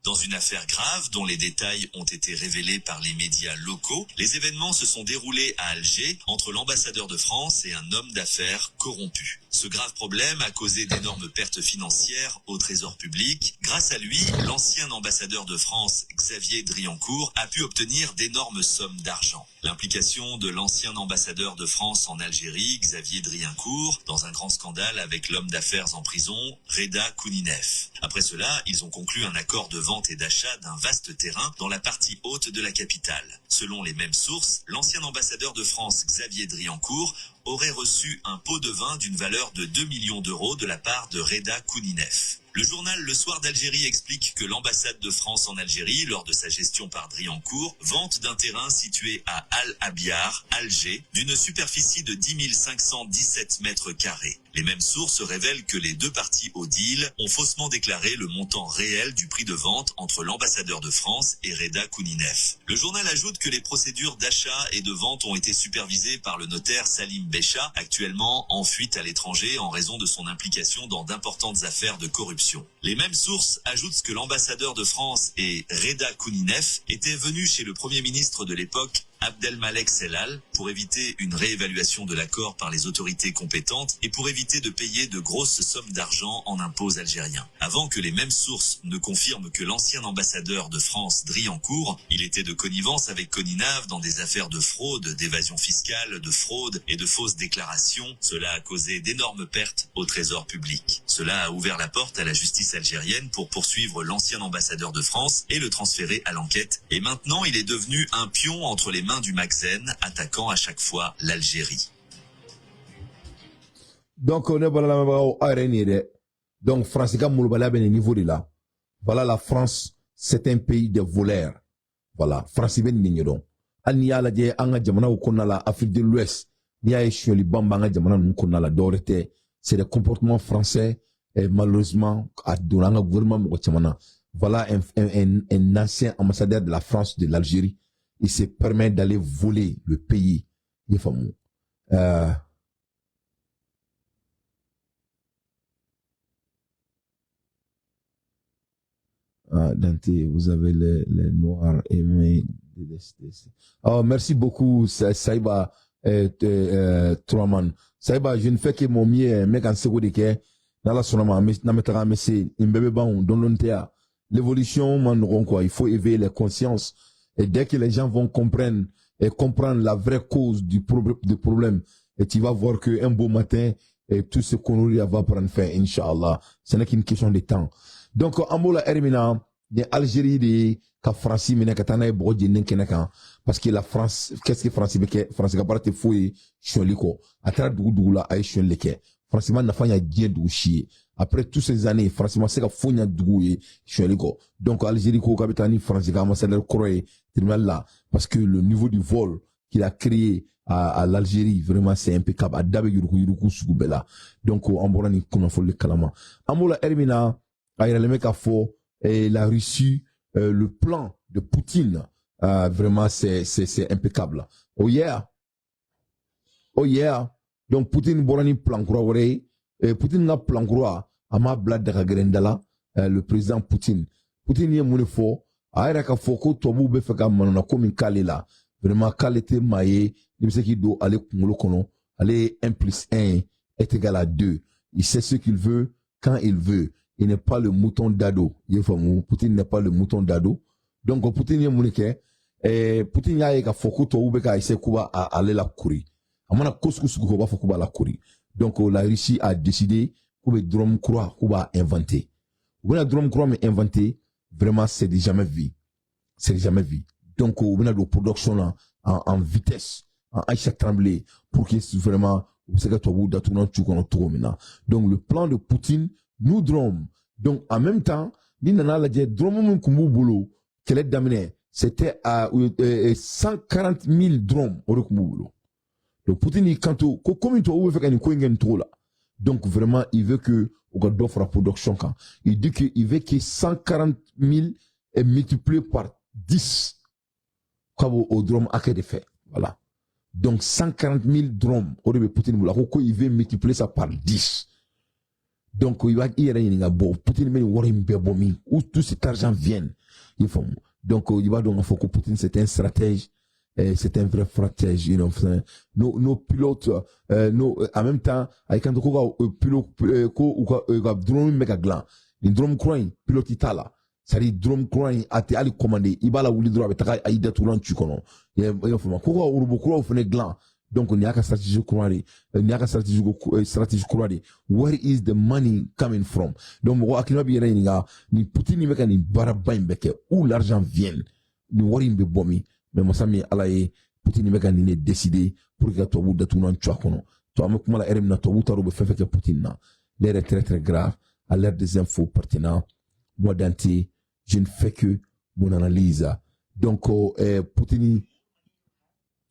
Dans une affaire grave dont les détails ont été révélés par les médias locaux, les événements se sont déroulés à Alger entre l'ambassadeur de France et un homme d'affaires corrompu. Ce grave problème a causé d'énormes pertes financières au trésor public. Grâce à lui, l'ancien ambassadeur de France, Xavier Driancourt, a pu obtenir d'énormes sommes d'argent. L'implication de l'ancien ambassadeur de France en Algérie, Xavier Driancourt, dans un grand scandale avec l'homme d'affaires en prison, Reda Kouninef. Après cela, ils ont conclu un accord de vente et d'achat d'un vaste terrain dans la partie haute de la capitale. Selon les mêmes sources, l'ancien ambassadeur de France, Xavier Driancourt, aurait reçu un pot de vin d'une valeur de 2 millions d'euros de la part de Reda Kouninef. Le journal Le Soir d'Algérie explique que l'ambassade de France en Algérie, lors de sa gestion par Driancourt, vente d'un terrain situé à Al-Abiar, Alger, d'une superficie de 10 517 mètres carrés. Les mêmes sources révèlent que les deux parties au deal ont faussement déclaré le montant réel du prix de vente entre l'ambassadeur de France et Reda Kouninef. Le journal ajoute que les procédures d'achat et de vente ont été supervisées par le notaire Salim Bécha, actuellement en fuite à l'étranger en raison de son implication dans d'importantes affaires de corruption. Les mêmes sources ajoutent que l'ambassadeur de France et Reda Kouninef étaient venus chez le premier ministre de l'époque, Abdelmalek Sellal, pour éviter une réévaluation de l'accord par les autorités compétentes et pour éviter de payer de grosses sommes d'argent en impôts algériens. Avant que les mêmes sources ne confirment que l'ancien ambassadeur de France, Driancourt, il était de connivence avec Kouninef dans des affaires de fraude, d'évasion fiscale, de fraude et de fausses déclarations. Cela a causé d'énormes pertes au trésor public. Cela a ouvert la porte à la justice algérienne pour poursuivre l'ancien ambassadeur de France et le transférer à l'enquête. Et maintenant, il est devenu un pion entre les mains du Makhzen, attaquant à chaque fois l'Algérie. Donc ne bala lamɛnbagaw, aw yɛrɛ nin ye dɛ. Donc France ka molobaliya bɛ nin niveau de la. Voilà, la France, c'est un pays de voleurs. Voilà, France bɛ nin de ɲɛdɔn. Hali n'i y'a lajɛ an ka jamanaw kɔnɔna la, Afrique de l'Ouest, n'i y'a ye sonyaliba b'an ka jamana ninnu kɔnɔna la, dɔwɛrɛ tɛ, c'est des comportements français. Et malheureusement, a donna an ka gouvernement mɔgɔ caman na. Voilà un ancien ambassadeur de la France de l'Algérie, il se permet d'aller voler le pays. I ye faamu? Ah, Dante, vous avez les noirs aimés. Oh, merci beaucoup, Saïba Troman. Saïba, je ne fais que mon mieux, mais quand c'est de kɛ, n'Ala sɔnna ma, n'an bɛ taga, an bɛ se nin bɛɛ bɛ ban o dɔɔni dɔɔni tɛ yan. L'évolution man nɔgɔn quoi. Il faut éveiller les consciences. Et dès que les gens vont comprendre et comprendre la vraie cause du problème, et tu vas voir qu'un beau matin, et tout ce connerie va prendre fin, Inch'Allah. Ce n'est qu'une question de temps. Donc, an b'o la ɛri min na, ni Algérie de ka Faransi minɛ ka taa n'a ye bɔgɔ jeninen kɛnɛ kan, parce que la France, qu'est-ce que France bɛ kɛ? France ka baara tɛ foyi ye sonyali kɔ. A taara dugu dugu la, a ye sonyali de kɛ. France ma nafa ɲa diɲɛ dugu si ye. Après toutes ces années, France ma se ka foyi ɲa dugu ye sonyali kɔ. Donc Algérie ko k'a bɛ taa ni France ka ambassadeur kɔrɔ ye tribunal la, parce que le niveau du vol qu'il a créé à l'Algérie, vraiment, c'est impeccable. A da bɛ yuruku yuruku sugu bɛɛ la. Donc an bɔra nin kunnafoni kalama. An b'o la ɛri min na, a yiralen bɛ k'a fɔ la Russie, le plan de Poutine, vraiment, c'est impeccable. Oh yeah. Oh yeah. Donc Poutine bɔra ni plan kura wɛrɛ ye. Poutine ka plan kura, a m'a bila daga gɛrɛnda la, le président Poutine. Poutine ye mun de fɔ? A yɛrɛ ka fɔ ko tubabuw bɛ fɛ ka manana ko min k'ale la. Vraiment, k'ale tɛ maa ye n'i bɛ se k'i don ale kunkolo kɔnɔ. Ale ye 1 plus 1 est égal à 2. Il sait ce qu'il veut quand il veut. Il n'est pas le mouton Dado. I ye faamu? Poutine n'est pas le mouton Dado. Donc Poutine ye mun de kɛ? Poutine y'a ye k'a fɔ ko tubabuw bɛ ka essayer k'u b'a ale la kori. A mana ko sugu sugu kɛ, u b'a fɔ k'u b'a la kori. Donc la Russie a décidé k'u bɛ drone kura, k'u b'a inventer. U bɛna drone kura min inventer, vraiment, c'est du jamais vu. C'est du jamais vu. Donc u bɛna don production na en vitesse, en Aïcha Tremblay, pour que vraiment u bɛ se ka tubabuw datugulan cu kɔnɔ cogo min na. Donc le plan de Poutine, nous drone. Donc en même temps, ni nana lajɛ, drone min kun b'u bolo kɛlɛ daminɛ, c'était à 140 000 drones, o de kun b'u bolo. Donc Poutine y'i kanto ko komi tubabuw bɛ fɛ ka nin ko in kɛ nin cogo la, donc vraiment, il veut que u ka dɔ fara production kan. Il dit que il veut que 140 000 est multiplié par 10, k'a b'o o drone hakɛ de fɛ. Voilà. Donc 140 000 drones, o de bɛ Poutine bolo. A ko il veut multiplier ça par 10. Donc i b'a i yɛrɛ ɲininka, bon, Poutine bɛ nin wari in bɛɛ bɔ min? Où tout cet argent vient? I faamu? Donc i b'a dɔn k'a fɔ ko Poutine, c'est un stratège, c'est un vrai stratège. Nos pilotes, en même temps, a y'i kanto ko ka pilote, ko u ka drone min bɛ ka dilan, nin drone kura in, pilote t'a la. C'est à dire, drone kura in, a tɛ hali commandé, i b'a la wuli dɔrɔn, a bɛ taga a y'i datugulan ci kɔnɔ. I y'a faamu? Ko ka robot kuraw fana dilan. Donc nin y'a ka stratégie kura de, nin y'a ka stratégie kura de. Where is the money coming from? Donc mɔgɔ hakilima b'i yɛrɛ ɲininka, nin Poutine bɛ ka nin baaraba in bɛɛ kɛ, où l'argent vient? Nin wari in bɛ bɔ min? Mais masa min Ala ye, Poutine bɛ ka nin de décider pour que ka tubabuw datugulan cu a kɔnɔ. To an bɛ kuma la ɛri min na, tubabuw t'a dɔn u bɛ fɛn fɛn kɛ Poutine na. L'heure est très très grave. À l'heure des infos pertinentes, moi Dante, je ne fais que mon analyse. Donc Poutine,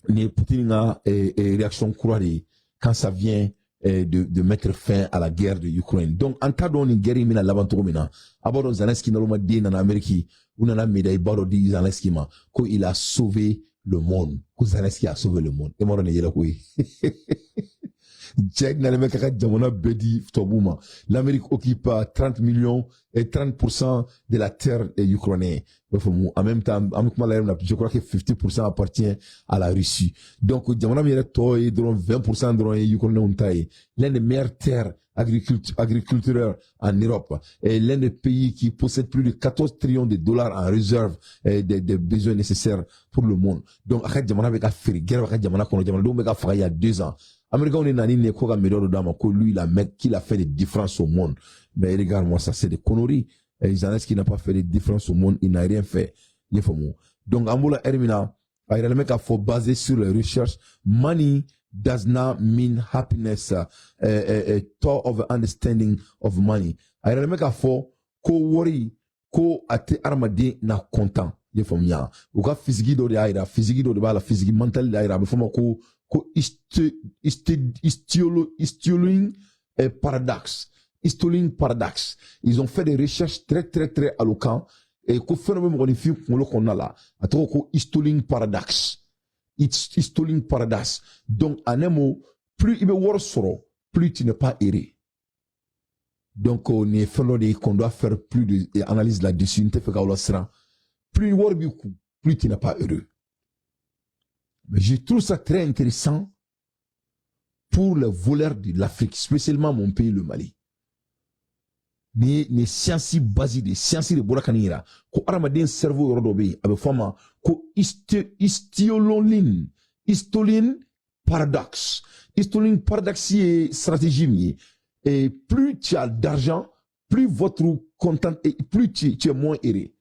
ni Poutine ka réaction kura de ye quand ça vient de mettre fin à la guerre de Ukraine. Donc an t'a dɔn nin guerre in bɛna laban cogo min na. A b'a dɔn, Zelensky naloma den nana Amérique, u nana médaille ba dɔ di Zelensky ma ko il a sauvé le monde, ko Zelensky a sauvé le monde. E m'a dɔn nin yɛlɛ ko ye? Cɛ nalen bɛ ka ka jamana bɛɛ di tubabuw ma. L'Amérique occupe 30 millions et 30% de la terre ukrainienne. En même temps, an bɛ kuma la yɔrɔ min na, je crois que 50% appartient à la Russie. Donc jamana min yɛrɛ tɔ ye dɔrɔn 20% dɔrɔn ye Ukrainiens ta ye. L'un des meilleures terres agriculteurs en Europe et l'un des pays qui possède plus de 14 trillions de dollars en réserve des besoins nécessaires pour le monde. Donc a ka jamana bɛ ka feere, guerre bɛ ka jamana kɔnɔ, jamanadenw bɛ ka faga il y a 2 ans. Américains de nana ni ko ka médaille dɔ d'a ma ko lui, il a mec qu'il a fait des différences au monde. Mais regarde-moi ça, c'est des conneries. Et Zelensky n'a pas fait de différence au monde, il n'a rien fait. I y'a faamu? Donc an b'o la ɛri min na, a yiralen bɛ k'a fɔ, basé sur les recherches, money does not mean happiness. Thought of understanding of money. A yiralen bɛ k'a fɔ ko wari ko a tɛ hadamaden na content. I y'a faamuya? U ka physique dɔ de y'a yira, physique dɔ de b'a la, physique mentale de y'a yira, a bɛ fɔ o ma ko Easterlin paradoxe. Easterlin paradoxe. Ils ont fait des recherches très très très éloquentes et ko fɛn dɔ bɛ mɔgɔninfin kunkolo kɔnɔna la, a tɔgɔ ko Easterlin paradoxe. Easterlin paradoxe. Donc en un mot, plus i bɛ wari sɔrɔ, plus tu n'es pas heureux. Donc nin ye fɛn dɔ de ye qu'on doit faire plus de analyse là-dessus. N tɛ fɛ k'aw lasiran. Plus wari b'i kun, plus tu n'es pas heureux. Mais je trouve ça très intéressant pour les voleurs de l'Afrique, spécialement mon pays, le Mali. Nin ye nin science base de, science de bɔra ka nin yira ko hadamaden cerveau yɔrɔ dɔ bɛ yen, a bɛ fɔ a ma ko Easterlin paradoxe. Easterlin paradoxe ye stratégie min ye, et plus tu as d'argent, plus votre content, et plus tu es moins heureux.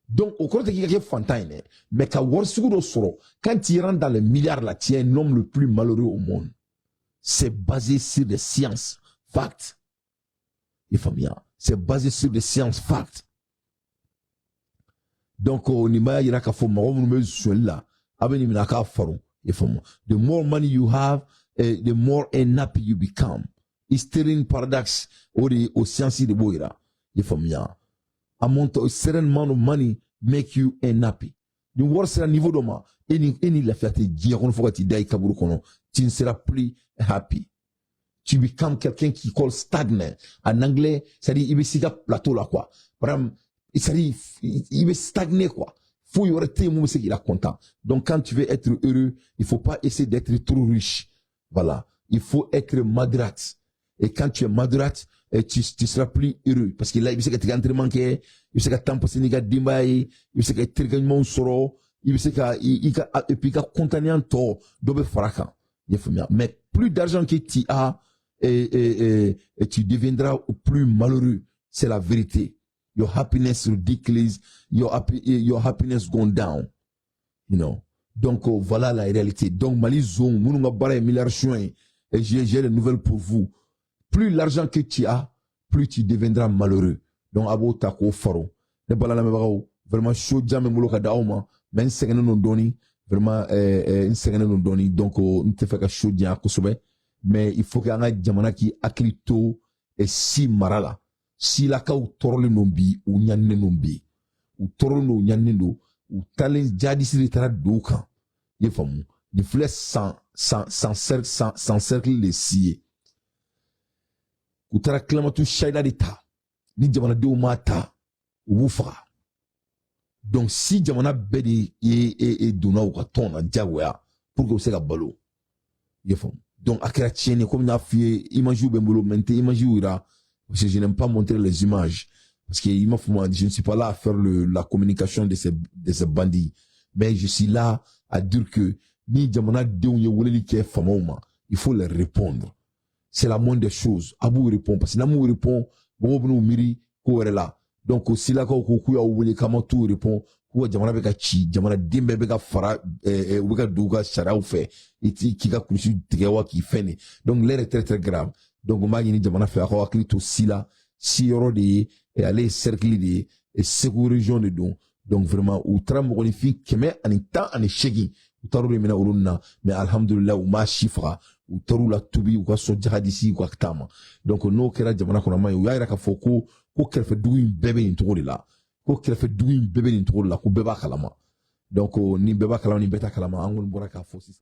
Donc o kɔrɔ tɛ k'i ka kɛ fantan ye dɛ, mais ka wari sugu dɔ sɔrɔ, quand tu rentres dans les milliards là, tu es un homme le plus malheureux au monde. C'est basé sur des sciences, facts. I faamuya, c'est basé sur des sciences, facts. Donc nin b'a yira k'a fɔ mɔgɔ minnu bɛ sonyali la, a bɛ nin minɛ a k'a faro. I faamu, the more money you have, the more unhappy you become. Easterlin paradox, o de o science de b'o yira. I faamuya, amount a certain amount of money make you unhappy. Ni wari sera niveau dɔ ma, e ni lafiya tɛ diɲɛ kɔnɔ fo ka t'i da i kaburu kɔnɔ, tu ne seras plus happy. Tu become quelqu'un qui call stagnant en anglais, c'est-à-dire i bɛ s'i ka plateau la quoi. Par exemple, c'est-à-dire i bɛ stagner quoi, foyi wɛrɛ tɛ yen mun bɛ se k'i la content. Donc quand tu veux être heureux, il faut pas essayer d'être trop riche. Voilà, il faut être moderate, et quand tu es moderate, tu seras plus heureux, parce que là i bɛ se ka tigɛ entraînement kɛ, i bɛ se ka temps passer n'i ka denbaya ye, i bɛ se ka terikɛ ɲumanw sɔrɔ, i bɛ se ka i ka, et puis i ka contentnement tɔ dɔ bɛ fara kan. I y'a faamuya? Mais plus d'argent que tu as, et tu deviendras plus malheureux. C'est la vérité. Your happiness will decrease, your happiness gone down. Donc voilà la réalité. Donc Mali zone, minnu ka baara ye milliard ye, et j'ai des nouvelles pour vous: plus l'argent que tu as, plus tu deviendras malheureux. Donc a b'o ta k'o faro. Ne bala lamɛnbagaw, vraiment show jan bɛ n bolo ka di aw ma, mais n sɛgɛnnen don dɔɔni vraiment, n sɛgɛnnen don dɔɔni. Donc n tɛ fɛ ka show janya kosɛbɛ, mais il faut que an ka jamana k'i hakili to si mara la. Silakaw tɔɔrɔlen don bi, u ɲaninen don bi, u tɔɔrɔlen don, u ɲaninen don. U taalen jihadiste de taara don u kan. I ye faamu, nin filɛ san cercle de si ye. U taara kilamatu sayida de ta, ni jamanadenw m'a ta, u b'u faga. Donc si jamana bɛɛ de ye donna u ka tɔn na diyagoya pour que u bɛ se ka balo. I ye faamu? Donc a kɛra tiɲɛni ye, komi n y'a f'i ye, image bɛ n bolo, mais n tɛ image yira parce que je n'aime pas montrer les images, parce que il m'a faamu, je ne suis pas là à faire la communication de ces bandits, mais je suis là à dire que ni jamanadenw ye weleli kɛ faamaw ma, il faut leur répondre. C'est la moindre des choses. A b'u répond, parce que n'an m'u répond, mɔgɔw bɛn'u miiri ko wɛrɛ la. Donc silakaw ko k'u y'aw wele k'an ma t'u répond, k'u ka jamana bɛ ka ci, jamanaden bɛɛ bɛ ka fara, u bɛ ka don u ka sariyaw fɛ, i t'i k'i ka kulusi tigɛ wa k'i fɛn de. Donc l'heure est très très grave. Donc n b'a ɲini jamana fɛ, a k'aw hakili to si la. Si yɔrɔ de ye, ale ye cercle de ye, Segu région de don. Donc vraiment u taara mɔgɔninfin 118, u taar'o de minɛ olu na, mais alhamdulilah u m'a si faga, u taar'u la tubi, u ka sɔn jihadisi u ka taama. Donc n'o kɛra jamana kɔnɔ, a ma ɲi. U y'a yira k'a fɔ ko kɛrɛfɛ dugu in bɛɛ bɛ nin cogo de la, ko kɛrɛfɛ dugu in bɛɛ bɛ nin cogo de la, ko bɛɛ b'a kalama. Donc ni bɛɛ b'a kalama, ni bɛɛ t'a kalama, an kɔni bɔra k'a fɔ sisan.